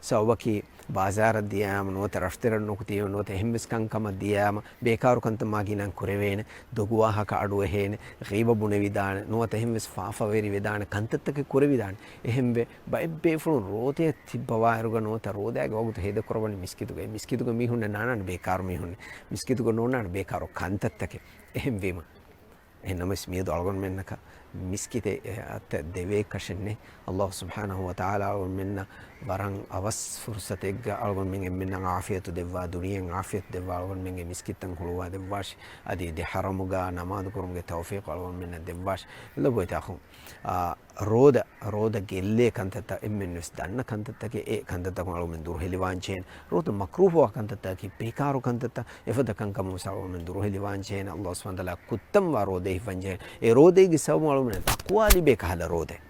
ސަބަބަކީ، ބާޒާރަށް ދިޔާމަ ނުވަތަ ރަށުތެރެއަށް ނުކުތީމަ ނުވަތަ އެހެންވެސް ކަންކަމަށް ދިޔާމަ، ބޭކާރު ކަންތައް މާ ގިނައިން ކުރެވޭނެ، ދޮގުވާހަކަ އަޑުއެހޭނެ، ޣީބަ ބުނެވިދާނެ، ނުވަތަ އެހެންވެސް ފާފަވެރިވެދާނެ ކަންތައްތަކެއް ކުރެވިދާނެ. އެހެންވެ، ބައެއް ބޭފުޅުން ރޯދައަށް ތިއްބަވާއިރުގަ ނުވަތަ ރޯދައިގެ ވަގުތު ހޭދަކުރައްވަނީ މިސްކިތުގައި. މިސްކިތުގަ މީހުންނަށް ނާންނާނެ ބޭކާރު މީހުން. މިސްކިތުގަ ނޯންނާނެ ބޭކާރު ކަންތައްތަކެއް. އެހެންވީމަ. އެހެންނަމަވެސް މިއަދު އަޅުގަނޑުމެންނަކަށް މިސްކިތެއް އަތަށް ދެވޭކަށެއްނެތް. ﷲ ސުބްޙާނަހޫ ވަތަޢާލާ އަޅުގަނޑުމެންނަށް ވަރަށް އަވަސް ފުރުޞަތެއްގަ އަޅުގަނޑުމެން އެންމެންނަށް ޢާފިޔަތު ދެއްވާ، ދުނިޔެއިން ޢާފިޔަތު ދެއްވާ، އަޅުގަނޑުމެންގެ މިސްކިތްތައް ހުޅުވާ ދެއްވާށި. އަދި ދެ ޙަރަމުގަ ނަމާދު ކުރުމުގެ ތައުފީޤު އަޅުގަނޑުމެންނަށް ދެއްވާށި. ލޮބުވެތި އަޚުން. އާ، ރޯދަ، ރޯދަ ގެއްލޭ ކަންތައްތައް އެންމެންވެސް ދަންނަ ކަންތައްތަކެއް، އެ ކަންތައްތަކުން އަޅުގަނޑުމެން ދުރުހެލިވާން ޖެހޭނެ. ރޯދަ މަކްރޫހުވާ ކަންތައްތަކަކީ، ބޭކާރު ކަންތައްތައް، އެފަދަ ކަންކަމުން އަޅުގަނޑުމެން ދުރުހެލިވާން ޖެހޭނެ. ﷲ ސުބްޙާނަހޫ ވަތަޢާލާ ކުއްތަންވާ ރޯދައެއް ހިފަން ޖެހޭނެ. އެ ރޯދައިގެ ސަބަބުން އަޅުގަނޑުމެން ތަޤްވާ ލިބޭ ކަހަލަ ރޯދައެއް.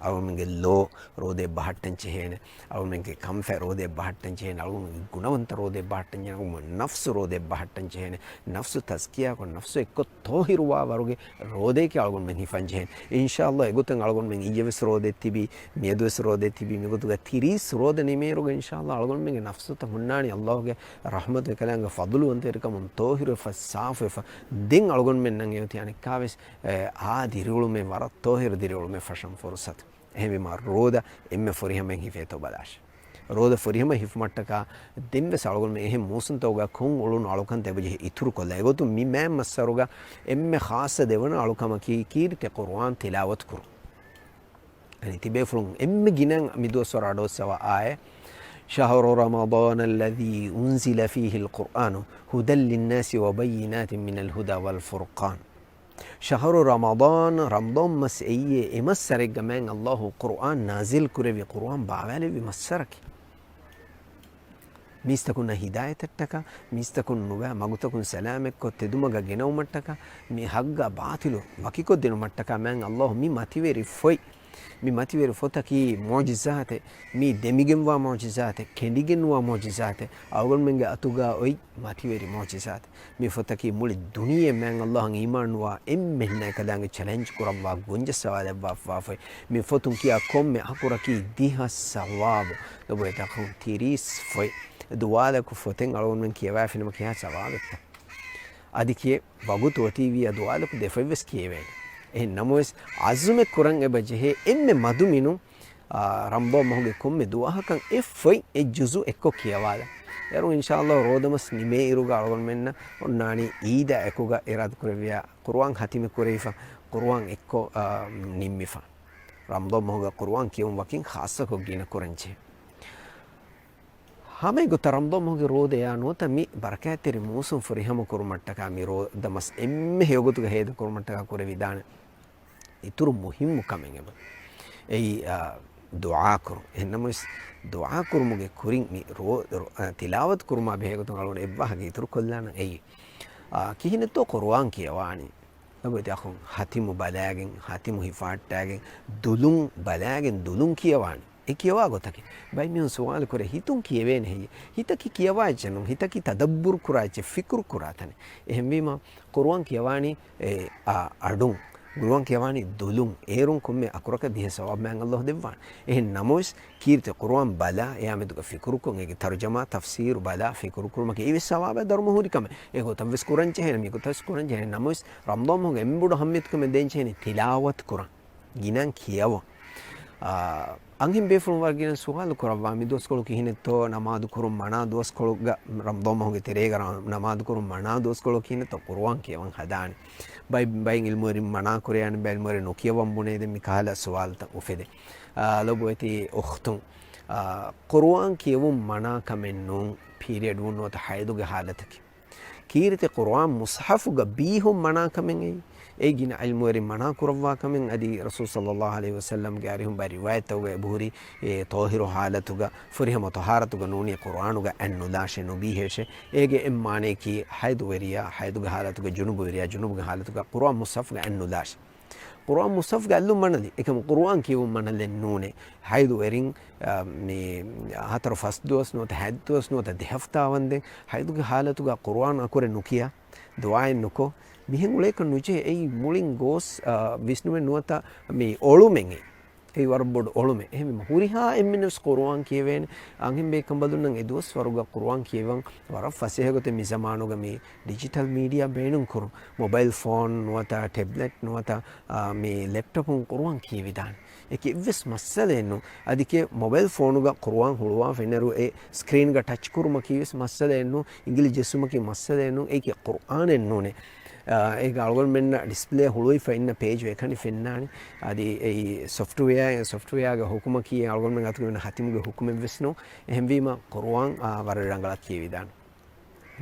އަޅުގަނޑުމެންގެ ލޯ ރޯދައަށް ބަހައްޓަން ޖެހޭނެ. އަޅުގަނޑުމެންގެ ކަންފަތް ރޯދައަށް ބަހައްޓަން ޖެހޭނެ. އަޅުގަނޑުމެންގެ ގުނަވަންތަ ރޯދައަށް ބަހައްޓަން ޖެހޭނެ. އަޅުގަނޑުމެން ނަފްސު ރޯދައަށް ބަހައްޓަން ޖެހޭނެ. ނަފްސު ތަޒްކިޔާކޮށް، ނަފްސު އެއްކޮށް ޠާހިރުވާ ވަރުގެ ރޯދައަކީ އަޅުގަނޑުމެން ހިފަން ޖެހޭނެ. އިންޝާﷲ އެގޮތުން އަޅުގަނޑުމެން އިއްޔެވެސް ރޯދައެއް ތިބީ، މިއަދުވެސް ރޯދައެއް ތިބީ، މިގޮތުގަ ތިރީސް ރޯދަ ނިމޭއިރުގަ އިންޝާﷲ އަޅުގަނޑުމެންގެ ނަފްސުތައް ހުންނާނީ ﷲގެ ރަޙްމަތު އެކަލާނގެ ފަޟުލުވަންތަވެރިކަމުން ޠާހިރުވެފަ، ސާފުވެފަ. ދެން އަޅުގަނޑުމެންނަށް އެއޮތީ އަނެއްކާވެސް، އެ، އާ ދިރިއުޅުމެއް ވަރަށް ޠާހިރު ދިރިއުޅުމެއް ފަށަން ފުރުޞަތު. އެހެންވީމަ ރޯދަ އެންމެ ފުރިހަމައިން ހިފޭތޯ ބަލާށޭ. ރޯދަ ފުރިހަމަ ހިފުމަށްޓަކާ ދެންވެސް އަޅުގަނޑުމެން އެހެން މޫސުންތަކުގަ ކޮން އުޅުނު އަޅުކަންތައް އެބަޖެހޭ އިތުރުކޮށްލާ. އެގޮތުން މި މާތް މައްސަރުގަ އެންމެ ޚާއްޞަ ދެވަނަ އަޅުކަމަކީ ކީރިތި ޤުރުއާން ތިލާވަތު ކުރުން. އަނެއް ތިބޭފުޅުން އެންމެ ގިނަ މި ދުވަސްވަރު އަޑުއައްސަވާ އާޔަތް، شهر رمضان الذي أنزل فيه القرآن هدى للناس وبينات من الهدى والفرقان. ޝަހުރު ރަމަޟާން، ރަމަޟާން މަސް އެއީ އެ މައްސަރެއްގަ މާތް ﷲ ޤުރުއާން ނާޒިލް ކުރެއްވި، ޤުރުއާން ބާވާލެއްވި މައްސަރަކީ. މީސްތަކުންނަށް ހިދާޔަތަށްޓަކާ، މީސްތަކުން ނުބައި މަގުތަކުން ސަލާމަތްކޮށް ތެދުމަގަށް ގެނައުމަށްޓަކާ، މި ޙައްޤާ ބާޠިލު ވަކިކޮށްދިނުމަށްޓަކާ މާތް ﷲ މި މަތިވެރި ފޮތް، މި މަތިވެރި ފޮތަކީ މުޢުޖިޒާތެއް، މީ ދެމިގެންވާ މުޢުޖިޒާތެއް، ކެނޑިގެންވާ މުޢުޖިޒާތެއް، އަޅުގަނޑުމެންގެ އަތުގަ އޮތް މަތިވެރި މުޢުޖިޒާތެއް. މި ފޮތަކީ މުޅި ދުނިޔެ މާތް ﷲ އަށް އީމާންވާ އެންމެންނާ އެކަލާނގެ ޗެލެންޖް ކުރައްވާ ގޮންޖައްސަވާލައްވާފަ ފޮތް. މި ފޮތުން ކިޔާ ކޮންމެ އަކުރަކީ ދިހަ ސަވާބު. ލޮބުވެތި އަޚުން، ތިރީސް ފޮތް. ދުވާލަކު ފޮތެއް އަޅުގަނޑުމެން ކިޔަވާފިނަމަ ކިހާ ސަވާބެއްތަ؟ އަދި ކިޔެ ވަގުތު އޮތީވިއްޔާ ދުވާލަކު ދެފަތްވެސް ކިޔެވޭނެ. އެހެން ނަމަވެސް، އަޒުމެއް ކުރަން އެބަ ޖެހޭ އެންމެ މަދު މިނުން، އާ، ރަމަޟާން މަހުގެ ކޮންމެ ދުވަހަކަށް އެއްފޮތް އެއް ޖުޒު އެއްކޮށް ކިޔަވާލަ. އޭރުން އިންޝާﷲ ރޯދަމަސް ނިމޭއިރުގަ އަޅުގަނޑުމެންނަށް އޮންނާނީ އީދާ އެކުގަ އިރާދަކުރެއްވިޔާ ޤުރުއާން ހަތިމެއް ކުރެވިފަ، ޤުރުއާން އެއްކޮށް، އާ، ނިންމިފަ. ރަމަޟާން މަހުގަ ޤުރުއާން ކިޔެވުން ވަކިން ޚާއްޞަކޮށް ގިނަ ކުރަންޖެހޭ. ހަމައެގޮތަށް ރަމަޟާން މަހުގެ ރޯދަޔާ ނުވަތަ މި ބަރަކާތްތެރި މޫސުން ފުރިހަމަ ކުރުމަށްޓަކާ މި ރޯދަމަސް އެންމެ ހެޔޮގޮތުގަ ހޭދަކުރުމަށްޓަކާ ކުރެވިދާނެ އިތުރު މުހިއްމު ކަމެއް އެބަ. އެއީ، އާ، ދުޢާކުރުން. އެހެންނަމަވެސް، ދުޢާކުރުމުގެ ކުރިން މި ރޯ-، ރޯ-، އާ، ތިލާވަތު ކުރުމާ ބެހޭގޮތުން އަޅުގަނޑު އެއްވާހަކަ އިތުރުކޮށްލާނަން. އެއީ، އާ، ކިހިނެއްތޯ ޤުރުއާން ކިޔަވާނީ؟ ލޮބުވެތި އަޚުން، ހަތިމު ބަލާގެން، ހަތިމު ހިފާއްޓާގެން، ދުލުން ބަލާގެން ދުލުން ކިޔަވާނީ. އެ ކިޔަވާ ގޮތަކީ. ބައެއް މީހުން ސުވާލު ކުރޭ، ހިތުން ކިޔެވޭނެ ހެއްޔޭ؟ ހިތަކީ ކިޔަވާ އެއްޗެއް ނޫން. ހިތަކީ ތަދައްބުރު ކުރާ އެއްޗެއް، ފިކުރު ކުރާ ތަނެއް. އެހެންވީމަ، ޤުރުއާން ކިޔަވާނީ، އެ، އަ-، އަޑުން. ޤުރުއާން ކިޔަވާނީ ދުލުން. އޭރުން ކޮންމެ އަކުރަކަށް ދިހަ ސަވާބު މާތް ﷲ ދެއްވާނެ. އެހެން ނަމަވެސް، ކީރިތި ޤުރުއާން ބަލާ، އެއާ މެދުގަ ފިކުރުކޮށް، އޭގެ ތަރުޖަމާ، ތަފްސީރު ބަލާ، ފިކުރު ކުރުމަކީ އެއީވެސް ސަވާބާ ދަރުމަ ހުރި ކަމެއް. އެގޮތަށްވެސް ކުރަންޖެހޭނެ، މިގޮތަށްވެސް ކުރަންޖެހޭނެ. ނަމަވެސް، ރަމަޟާން މަހުގެ އެންމެ ބޮޑު އަހައްމިޔަތުކަމެއް ދޭންޖެހޭނީ ތިލާވަތު ކުރަން. ގިނައިން ކިޔަވަން. އާ، އަންހެން ބޭފުޅުން ވަރަށް ގިނަ ސުވާލު ކުރައްވާ، މި ދުވަސްކޮޅު ކިހިނެއްތޯ ނަމާދު ކުރުން މަނާ ދުވަސްކޮޅުގަ، ރަމަޟާން މަހުގެ ތެރޭގަ ރަ-، ނަމާދު ކުރުން މަނާ ދުވަސްކޮޅު ކިހިނެއްތޯ ޤުރުއާން ކިޔަވަން ހަދާނެ. ބައި-، ބައެއް ޢިލްމުވެރިން މަނާ ކުރޭ، އަނެއް ބައެއް ޢިލްމުވެރިން ނުކިޔަވަން ބުނޭ. ދެން މި ކަހަލަ ސުވާލުތައް އުފެދޭ. އާ، ލޮބުވެތި އުޚްތުން، އާ، ޤުރުއާން ކިޔެވުން މަނާ ކަމެއް ނޫން، ޕީރިއަޑް ވުން ނުވަތަ ޙައިޟުގެ ޙާލަތަކީ. ކީރިތި ޤުރުއާން މުޞްޙަފުގަ ބީހުން މަނާކަމެއް އެއީ. އެއީ ގިނަ ޢިލްމުވެރިން މަނާ ކުރައްވާ ކަމެއް. އަދި ރަސޫލު ޞައްލައްލާހު ޢަލައިހި ވަސައްލަމްގެ އަރިހުން ބައެއް ރިވާޔަތްތަކުގަ އެބަހުރި، އެ، ޠާހިރު ޙާލަތުގަ، ފުރިހަމަ ޠަހާރަތުގަ ނޫނީ ޤުރުއާނުގަ އަތް ނުލާށޭ، ނުބީހޭށޭ. އޭގެ އެއް މާނަޔަކީ ޙައިޟުވެރިޔާ ޙައިޟުގެ ޙާލަތުގަ، ޖުނުބުވެރިޔާ ޖުނުބުގެ ޙާލަތުގަ ޤުރުއާން މުޞްޙަފުގަ އަތް ނުލާށޭ. ޤުރުއާން މުޞްޙަފުގަ އަތްލުން މަނަލީ. އެކަމު ޤުރުއާން ކިޔެވުން މަނަލެއް ނޫނޭ. ޙައިޟުވެރިން، އަ، މި ހަތަރު ފަސް ދުވަސް ނުވަތަ ހަތް ދުވަސް ނުވަތަ ދެ ހަފްތާ ވަންދެން ޙައިޟުގެ ޙާލަތުގަ ޤުރުއާން އަކުރެއް ނުކިޔާ، ދުޢާއެއް ނުކޮށް، މިހެން އުޅޭކަށް ނުޖެހޭ. އެއީ މުޅިން ގޯސް، އަ، ވިސްނުމެއް ނުވަތަ މި އޮޅުމެއް. އެއީ ވަރަށް ބޮޑު އޮޅުމެއް. އެހެންވީމަ ހުރިހާ އެންމެންވެސް ޤުރުއާން ކިޔެވޭނެ. އަންހެން ބޭކަނބަލުންނަށް އެ ދުވަސްވަރުގަ ޤުރުއާން ކިޔެވަން ވަރަށް ފަސޭހަގޮތެއް މި ޒަމާނުގަ މި ޑިޖިޓަލް މީޑިއާ ބޭނުން ކުރުން. މޮބައިލް ފޯން ނުވަތަ ޓެބްލެޓް ނުވަތަ، އާ، މި ލެޕްޓޮޕުން ޤުރުއާން ކިޔެވިދާނެ. އެކި އެއްވެސް މައްސަލައެއް ނޫން. އަދި ކިޔެ މޮބައިލް ފޯނުގަ ޤުރުއާން ހުޅުވާ ފެންނައިރު އެ ސްކްރީންގަ ޓަޗް ކުރުމަކީ ވެސް މައްސަލައެއް ނޫން. އިނގިލި ޖެއްސުމަކީ މައްސަލައެއް ނޫން. އެއީ ކި ޤުރުއާނެއް ނޫނޭ. އާ، އޭގަ އަޅުގަނޑުމެންނަށް ޑިސްޕްލޭ ހުޅުވިފަ އިންނަ ޕޭޖު އެކަނި ފެންނާނެ. އަދި އެއީ ސޮފްޓްވެއާ، ސޮފްޓްވެއާގެ ހުކުމަކީ އަޅުގަނޑުމެން އަތުގެ ހަތިމުގެ ހުކުމެއް ވެސް ނޫން. އެހެންވީމަ ޤުރުއާން، އާ، ވަރަށް ރަނގަޅަށް ކިޔެވިދާނެ.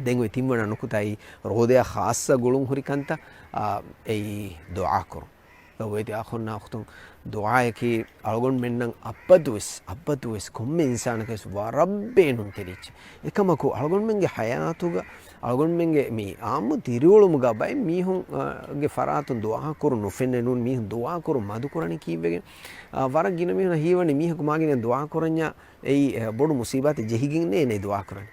ދެން އޮތް ތިންވަނަ ނުކުތާއީ ރޯދަޔާ ޚާއްޞަ ގުޅުން ހުރި ކަންތައް، އާ، އެއީ ދުޢާ ކުރުން. ލޮބުވެތި އަޚުންނާ އުޚްތުން، ދުޢާއަކީ އަޅުގަނޑުމެންނަށް އަބަދުވެސް، އަބަދުވެސް ކޮންމެ އިންސާނަކަށް ވެސް ވަރަށް ބޭނުންތެރި އެއްޗެއް. އެކަމަކު އަޅުގަނޑުމެންގެ ޙަޔާތުގަ، އަޅުގަނޑުމެންގެ މި އާއްމު ދިރިއުޅުމުގަ ބައެއް މީހުން، އަ، ގެ ފަރާތުން ދުޢާ ކުރުން ނުފެންނެ ނޫން. މީހުން ދުޢާ ކުރުން މަދުކުރަނީ ކީއްވެގެން؟ އަ، ވަރަށް ގިނަ މީހުން ހީވަނީ މީހަކު މާގިނަ ދުޢާ ކުރަންޏާ އެއީ، އެ، ބޮޑު މުޞީބާތެއް ޖެހިގެން ނޭނެ ދުޢާ ކުރަނީ.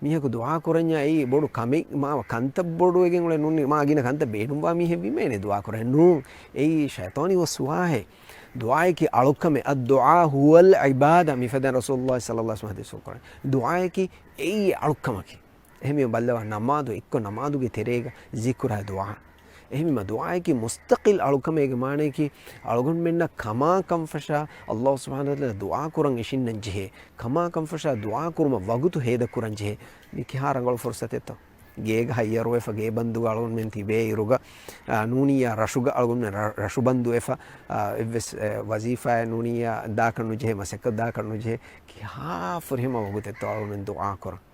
މީހަކު ދުޢާ ކުރަންޏާ އެއީ ބޮޑު ކަމެއް، މާ ކަންތައް ބޮޑުވެގެން އުޅެ ނޫނީ، މާ ގިނަ ކަންތައް ބޭނުންވާ މީހެއް ވީމަ އޭނެ ދުޢާ ކުރަނީ. ނޫން، އެއީ ޝައިޠާނީ ވަސްވާހެއް. ދުޢާއަކީ އަޅުކަމެއް. އައްދުޢާ ހުވަލް ޢިބާދާ. މިފަދައިން ރަސޫލުﷲ ޞައްލަﷲު ޢަލައިހި ވަސައްލަމަ ޙަދީޘް ކުރަނީ. ދުޢާއަކީ އެއީ އަޅުކަމަކީ. އެހެންވީމަ ބައްލަވާ، ނަމާދު އެއްކޮށް ނަމާދުގެ ތެރޭގަ ޒިކުރާ ދުޢާ. އެހެންވީމަ ދުޢާއަކީ މުސްތަޤިލް އަޅުކަމެއް. އޭގެ މާނަޔަކީ އަޅުގަނޑުމެންނަށް ކަމާ ކަންފަށާ ﷲ ސުބްޙާނަހޫ ވަތަޢާލާ ދުޢާ ކުރަން އިށިންނަން ޖެހޭ. ކަމާ ކަންފަށާ ދުޢާ ކުރުމަށް ވަގުތު ހޭދަ ކުރަން ޖެހޭ. މި ކިހާ ރަނގަޅު ފުރުޞަތެއްތޯ؟ ގޭގަ ހައްޔަރުވެފަ، ގޭ ބަންދުގަ އަޅުގަނޑުމެން ތިބޭ އިރުގަ، އާ، ނޫނިއްޔާ ރަށުގަ އަޅުގަނޑުމެން ރަ-، ރަށު ބަންދުވެފަ، އާ، އެއްވެސް، އެ، ވަޒީފާއެއް ނޫނިއްޔާ ދާކަށް ނުޖެހޭ، މަސައްކަތް ދާކަށް ނުޖެހޭ. ކިހާ ފުރިހަމަ ވަގުތެއްތޯ އަޅުގަނޑުމެން ދުޢާ ކުރަން؟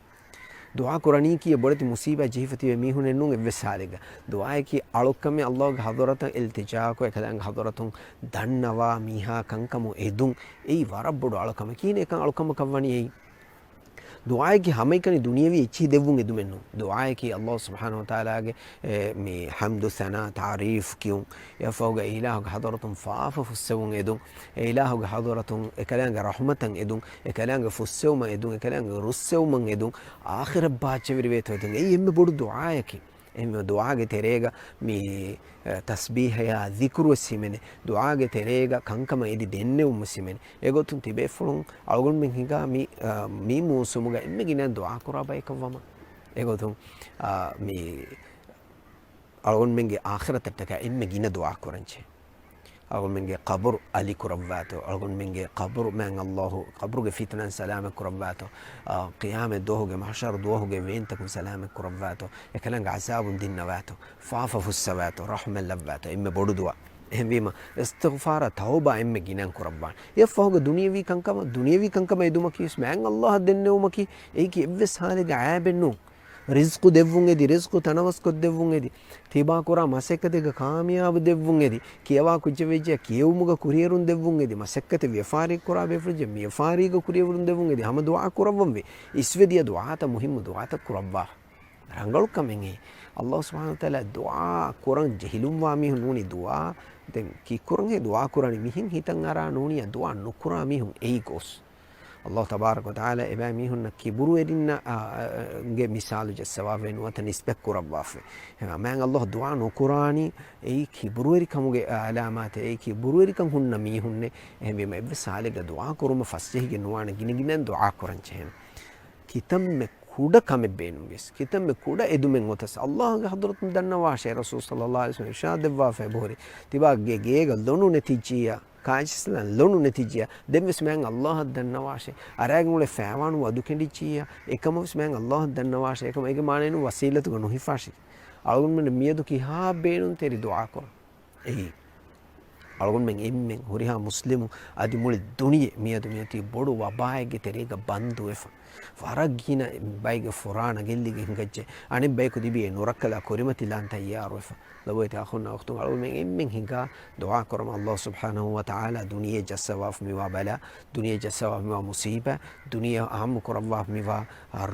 ދުޢާ ކުރަނީކީ ބޮޑެތި މުޞީބާ ޖެހިފަ ތިބޭ މީހުނެއް ނޫން އެއްވެސް ހާލެއްގަ. ދުޢާއަކީ އަޅުކަމެއް. ﷲގެ ޙަޟްރަތަށް އިލްތިޖާކޮށް، އެކަލާނގެ ޙަޟްރަތުން ދަންނަވާ މީހާ ކަންކަމުން އެދުން. އެއީ ވަރަށް ބޮޑު އަޅުކަމެއް. ކިހިނެއް އެކަން އަޅުކަމަކަށް ވަނީ އެއީ؟ ދުޢާއަކީ ހަމައެކަނި ދުނިޔަވީ އެއްޗިހި ދެއްވުން އެދުމެއް ނޫން. ދުޢާއަކީ ﷲ ސުބްޙާނަހޫ ވަތަޢާލާގެ، އެ، މި ޙަމްދު ސަނާ ތަޢުރީފް ކިޔުން. އެއަށްފަހުގަ އެ އިލާހުގެ ޙަޟްރަތުން ފާފަ ފުއްސެވުން އެދުން. އެ އިލާހުގެ ޙަޟްރަތުން އެކަލާނގެ ރަޙްމަތަށް އެދުން. އެކަލާނގެ ފުއްސެވުމަށް އެދުން. އެކަލާނގެ ރުއްސެވުމަށް އެދުން. އާޚިރަތް ބާއްޗެވެރިވޭތޯ އެދުން. އެއީ އެންމެ ބޮޑު ދުޢާއަކީ. އެހެންވީމަ ދުޢާގެ ތެރޭގަ މި، އެ، ތަސްބީޙަޔާ ޒިކުރުވެސް ހިމެނޭ. ދުޢާގެ ތެރޭގަ ކަންކަމަށް އެދި ދެންނެވުންވެސް ހިމެނޭ. އެގޮތުން ތިބޭފުޅުން އަޅުގަނޑުމެން ހިނގާ މި، އަ، މި މޫސުމުގަ އެންމެ ގިނައިން ދުޢާ ކުރާ ބަޔަކަށް ވަމަ. އެގޮތުން، އާ، މި އަޅުގަނޑުމެންގެ އާޚިރަތަށްޓަކާ އެންމެ ގިނަ ދުޢާ ކުރަންޖެހޭ. އަޅުގަނޑުމެންގެ ޤަބުރު އަލި ކުރައްވާތޯ، އަޅުގަނޑުމެންގެ ޤަބުރު މާތް ﷲ ޤަބުރުގެ ފިތުނައިން ސަލާމަތް ކުރައްވާތޯ، އާ، ޤިޔާމަތް ދުވަހުގެ މަޙްޝަރު ދުވަހުގެ ވޭންތަކުން ސަލާމަތް ކުރައްވާތޯ، އެކަލާނގެ ޢަޒާބުން ދިންނަވާތޯ، ފާފަ ފުއްސަވާތޯ، ރަޙްމަތް ލައްވާތޯ، އެންމެ ބޮޑު ދުޢާ. އެހެންވީމަ، އިސްތިޣްފާރާ ތައުބާ އެންމެ ގިނައިން ކުރައްވާނެ. އެއަށްފަހުގަ ދުނިޔަވީ ކަންކަމަށް، ދުނިޔަވީ ކަންކަމަށް އެދުމަކީ ވެސް މާތް ﷲ އަށް ދެންނެވުމަކީ، އެއީކީ އެއްވެސް ޙާލެއްގަ ޢައިބެއް ނޫން. ރިޒްޤު ދެއްވުން އެދި، ރިޒްޤު ތަނަވަސްކޮށްދެއްވުން އެދި، ތިބާ ކުރާ މަސައްކަތެއްގަ ކާމިޔާބު ދެއްވުން އެދި، ކިޔަވާ ކުއްޖެއް ވެއްޖެއްޔާ ކިޔެވުމުގަ ކުރިއެރުން ދެއްވުން އެދި، މަސައްކަތެއް ވިޔަފާރި ކުރާ ބޭފުޅެއް ވެއްޖެއްޔާ ވިޔަފާރީގަ ކުރިއެރުން ދެއްވުން އެދި، ހަމަ ދުޢާ ކުރައްވަންވީ. އިސްވެ ދިޔަ ދުޢާތައް، މުހިއްމު ދުޢާތައް ކުރައްވާ. ރަނގަޅު ކަމެއް އެއީ. ﷲ ސުބްޙާނަހޫ ވަތަޢާލާ ދުޢާ ކުރަން ޖެހިލުންވާ މީހުން ނޫނީ ދުޢާ. ދެން ކީއްކުރަންހޭ ދުޢާ ކުރާނީ؟ މިހެން ހިތަށް އަރާ ނޫނިއްޔާ ދުޢާ ނުކުރާ މީހުން އެއީ ގޯސް. ﷲ ތަބާރަކަ ވަތަޢާލާ އެބައިމީހުންނަށް ކިބުރުވެރިންނަށް، އާ، ގެ މިސާލު ޖައްސަވާފައި ނުވަތަ ނިސްބަތް ކުރައްވާފައި. އެހެންވެ، މާތް ﷲ ދުޢާ ނުކުރާނީ އެއީ ކިބުރުވެރިކަމުގެ އަލާމާތެއް، އެއީ ކިބުރުވެރިކަން ހުންނަ މީހުންނޭ. އެހެންވީމަ، އެއްވެސް ޙާލެއްގަ ދުޢާ ކުރުމަށް ފަސްޖެހިގެން ނުވާނެ، ގިނަގިނައިން ދުޢާ ކުރަން ޖެހޭނެ. ކިތަންމެ ކުޑަ ކަމެއް ބޭނުންވިޔަސް، ކިތަންމެ ކުޑަ އެދުމެއް އޮތަސް، ﷲ ގެ ޙަޟްރަތުން ދަންނަވާށޭ. ރަސޫލު ޞައްލައްލާހު ޢަލައިހި ވަސައްލަމަ އިރްޝާދު ދެއްވާފައި އެބަހުރި، ތިބާ ގެ ގޭގަ ލޮނު ނެތިއްޖިއްޔާ، ކާއެއްޗިއްސަލަން ލޮނު ނެތިއްޖިއްޔާ، ދެންވެސް މާތް ﷲ އަށް ދަންނަވާށޭ. އަރާގެން އުޅޭ ފައިވާނު ވަދު ކެނޑިއްޖިއްޔާ، އެކަމަށްވެސް މާތް ﷲ އަށް ދަންނަވާށޭ. އެކަމަށް އޭގެ މާނައެއް ނޫން ވަސީލަތުގަ ނުހިފާށޭ. އަޅުގަނޑުމެން މިއަދު ކިހާ ބޭނުންތެރި ދުޢާ ކުރަން؟ އެއީ، އަޅުގަނޑުމެން އެންމެން ހުރިހާ މުސްލިމު އަދި މުޅި ދުނިޔެ މިއަދު މިއޮތީ ބޮޑު ވަބާއެއްގެ ތެރޭގަ ބަންދުވެފަ. ވަރަށް ގިނަ ބައެއްގެ ފުރާނަ ގެއްލިގެން ހިނގައްޖެ. އަނެއް ބަޔަކު ތިބީ އެ ނުރައްކަލާ ކުރިމަތިލާން ތައްޔާރުވެފަ. ލޮބުވެތި އަޚުންނާ އުޚްތުން، އަޅުގަނޑުމެން އެންމެން ހިނގާ ދުޢާ ކުރަމު، ﷲ ސުބްޙާނަހޫ ވަތަޢާލާ ދުނިޔެ ޖައްސަވާފަ މިވާ ބަލާ، ދުނިޔެ ޖައްސަވާފަ މިވާ މުޞީބާ، ދުނިޔެ ޢާއްމު ކުރައްވާފަ މިވާ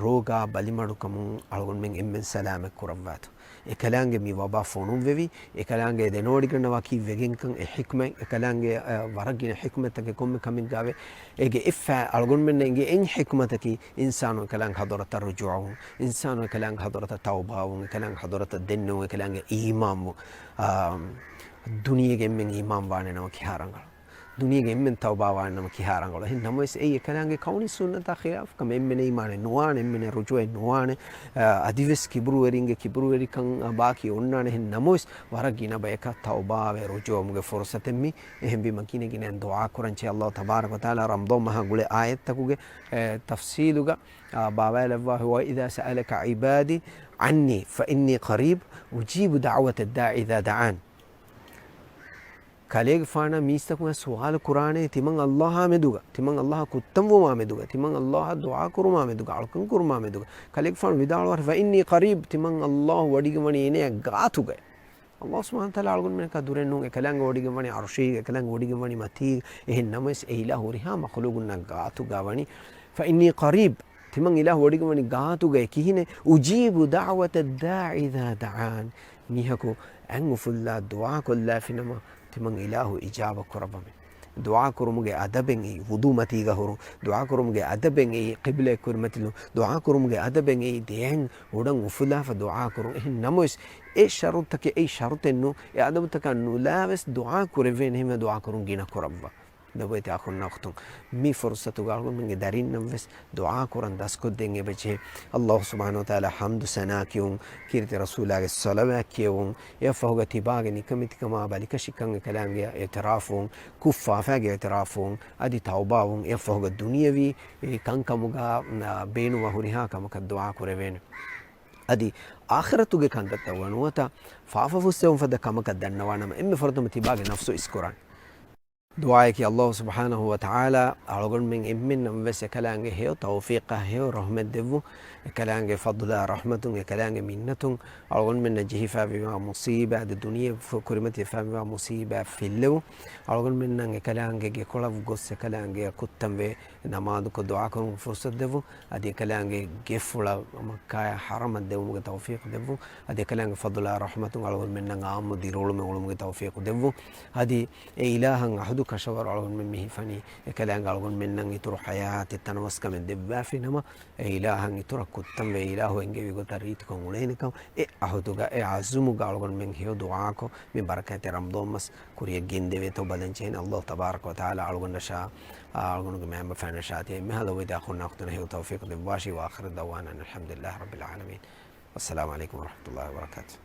ރޯގާ ބަލިމަޑުކަމުން އަޅުގަނޑުމެން އެންމެން ސަލާމަތް ކުރައްވާތޯ. އެކަލާނގެ މި ވަބާ ފޮނުއްވެވި، އެކަލާނގެ ދެނެވޮޑިގަންނަވާ ކީއްވެގެންކަން އެ ޙިކްމަތް، އެކަލާނގެ، އަ، ވަރަށް ގިނަ ޙިކްމަތްތަކެއް ކޮންމެ ކަމެއްގައިވޭ. އޭގެ އެއްފަ އަޅުގަނޑުމެންނަށް އެނގޭ އެއް ޙިކްމަތަކީ، އިންސާނު އެކަލާނގެ ޙަޟްރަތަށް ރުޖޫޢަވުން، އިންސާނު އެކަލާނގެ ޙަޟްރަތަށް ތައުބާވުން، އެކަލާނގެ ޙަޟްރަތަށް ދެންނެވުން، އެކަލާނގެ އީމާންވުން. އާ، ދުނިޔޭގެ އެންމެން އީމާން ވާނެ ނަމަ ކިހާ ރަނގަޅު. ދުނިޔޭގެ އެންމެން ތައުބާވާނެ ނަމަ ކިހާ ރަނގަޅު. އެހެން ނަމަވެސް އެއީ އެކަލާނގެ ކައުނީ ސުންނަތާ ޚިލާފު ކަމެއް. އެންމެން އީމާނެއް ނުވާނެ، އެންމެން ރުޖޫޢައެއް ނުވާނެ. އަ، އަދިވެސް ކިބުރުވެރިންގެ ކިބުރުވެރިކަން ބާކީ އޮންނާނެ. އެހެން ނަމަވެސް ވަރަށް ގިނަ ބަޔަކަށް ތައުބާވެ ރުޖޫޢަވުމުގެ ފުރުޞަތެއް މީ. އެހެންވީމަ ގިނަ ގިނައިން ދުޢާ ކުރަން ޖެހޭ. ﷲ ތަބާރަކަ ވަތަޢާލާ ރަމަޟާން މަހާ ގުޅޭ އާޔަތްތަކުގެ، އެ، ތަފްޞީލުގަ، އާ، ބާވާލައްވާ، وإذا سألك عبادي عني فإني قريب أجيب دعوة الداع إذا دعان. ކަލޭގެފާނާ މީސްތަކުން ސުވާލު ކުރާނެ ތިމަން ﷲ އާ މެދުގަ، ތިމަން ﷲ އާ ކުއްތަންވުމާ މެދުގަ، ތިމަން ﷲ އާ ދުޢާ ކުރުމާ މެދުގަ، އަޅުކަން ކުރުމާ މެދުގަ. ކަލޭގެފާނު ވިދާޅުވާ، فإني قريب، ތިމަން ﷲ ވޮޑިގެންވަނީ އޭނަޔާ ގާތުގައި. ﷲ ސުބްޙާނަހޫ ވަތަޢާލާ އަޅުގަނޑުމެންނަކާ ދުރެއް ނޫން. އެކަލާނގެ ވޮޑިގެންވަނީ ޢަރުޝީގަ، އެކަލާނގެ ވޮޑިގެންވަނީ މަތީގަ. އެހެން ނަމަވެސް އެ އިލާހު ހުރިހާ މަޚްލޫޤުންނާ ގާތުގަ ވަނީ. فإني قريب، ތިމަން އިލާހު ވޮޑިގެންވަނީ ގާތުގައި. ކިހިނެއް؟ أجيب دعوة الداع إذا دعان. މީހަކު އަތް އުފުއްލާ ދުޢާ ކޮށްލާފިނަމަ، ތިމަން އިލާހު އިޖާބަ ކުރައްވަމޭ. ދުޢާ ކުރުމުގެ އަދަބެއް އެއީ ވުޟޫ މަތީގަ ހުރުން. ދުޢާ ކުރުމުގެ އަދަބެއް އެއީ ޤިބްލައަށް ކުރިމަތިލުން. ދުޢާ ކުރުމުގެ އަދަބެއް އެއީ ދެއަތް އުޑަން އުފުލާފަ ދުޢާ ކުރުން. އެހެން ނަމަވެސް، އެ ޝަރުޠުތަކެއް، އެއީ ޝަރުޠެއް ނޫން. އެ އަދަބުތަކާ ނުލާވެސް ދުޢާ ކުރެވޭނެ. އެހެންވެ ދުޢާ ކުރުން ގިނަ ކުރައްވާ. ލޮބުވެތި އަޚުންނާ އުޚްތުން، މި ފުރުޞަތުގަ އަޅުގަނޑުމެންގެ ދަރިންނަށްވެސް ދުޢާ ކުރަން ދަސްކޮށްދޭން އެބަޖެހޭ. ﷲ ސުބްޙާނަހޫ ވަތަޢާލާ ޙަމްދު ސަނާ ކިޔުން، ކީރިތި ރަސޫލާގެ ޞަލަވާތް ކިޔެވުން، އެއަށްފަހުގަ ތިބާގެ ނިކަމެތިކަމާ ބަލިކަށިކަން އެކަލާނގެއަށް އިޢުތިރާފުވުން، ކުށްފާފާގެ އިޢުތިރާފުވުން، އަދި ތައުބާވުން، އެއަށްފަހުގަ ދުނިޔަވީ ކަންކަމުގަ، އާ، ބޭނުންވާ ހުރިހާ ކަމަކަށް ދުޢާ ކުރެވޭނެ. އަދި އާޚިރަތުގެ ކަންތައްތައް ވަނުވަތަ ފާފަ ފުއްސެވުން ފަދަ ކަމަކަށް ދަންނަވާނަމަ، އެންމެ ފުރަތަމަ ތިބާގެ ނަފްސު އިސްކުރާނެ. ދުޢާއަކީ ﷲ ސުބްޙާނަހޫ ވަތަޢާލާ އަޅުގަނޑުމެން އެންމެންނަށްވެސް އެކަލާނގެ ހެޔޮ ތައުފީޤާ ހެޔޮ ރަޙްމަތް ދެއްވުން، އެކަލާނގެ ފަޟްލާ ރަޙްމަތުން، އެކަލާނގެ މިންނަތުން، އަޅުގަނޑުމެންނަށް ޖެހިފައިވާ މުޞީބާ އަދި ދުނިޔެ ފު-، ކުރިމަތިވެފައިވާ މުޞީބާ ފިއްލެވުން، އަޅުގަނޑުމެންނަށް އެކަލާނގެ ގެކޮޅަށް ގޮސް އެކަލާނގެ ކުއްތަންވެ ނަމާދުކޮށް ދުޢާކުރުމަށް ފުރުޞަތު ދެއްވުން، އަދި އެކަލާނގެ ގެފުޅަށް މައްކާއަށް ޙަރަމަށް ދެވުމުގެ ތައުފީޤު ދެއްވުން، އަދި އެކަލާނގެ ފަޟްލާ ރަޙްމަތުން އަޅުގަނޑުމެންނަށް ޢާއްމު ދިރިއުޅުމެއް އުޅުމުގެ ތައުފީޤު ދެއްވުން، އަދި އެ އިލާހަށް ޢަހުދު ކަށަވަރު އަޅުގަނޑުމެން މި ހިފަނީ، އެކަލާނގެ އަޅުގަނޑުމެންނަށް އިތުރު ޙަޔާތެއް ތަނަވަސްކަމެއް ދެއްވާފިނަމަ، އެ އިލާހަށް އިތުރަށް ކުއްތަންވެ، އެ އިލާހު އެންގެވި ގޮތަށް ރީތިކޮށް އުޅޭނެކަން، އެ ޢަހުދުގަ، އެ ޢަޒުމުގަ އަޅުގަނޑުމެން ހެޔޮ ދުޢާކޮށް، މި ބަރަކާތްތެރި ރަމަޟާން މަސް ކުރިޔަށް ގެންދެވޭތޯ ބަލަން ޖެހޭނެ. ﷲ ތަބާރަކަ ވަތަޢާލާ އަޅުގަނޑަށާ، އަޅުގަނޑުގެ މައިންބަފައިންނަށާ ތިޔަ އެންމެހާ ލޮބުވެތި އަޚުންނާ އުޚްތުންނަށް ހެޔޮ ތައުފީޤު ދެއްވާށި. وآخر دعوانا أن الحمد لله رب العالمين. والسلام عليكم ورحمة الله وبركاته.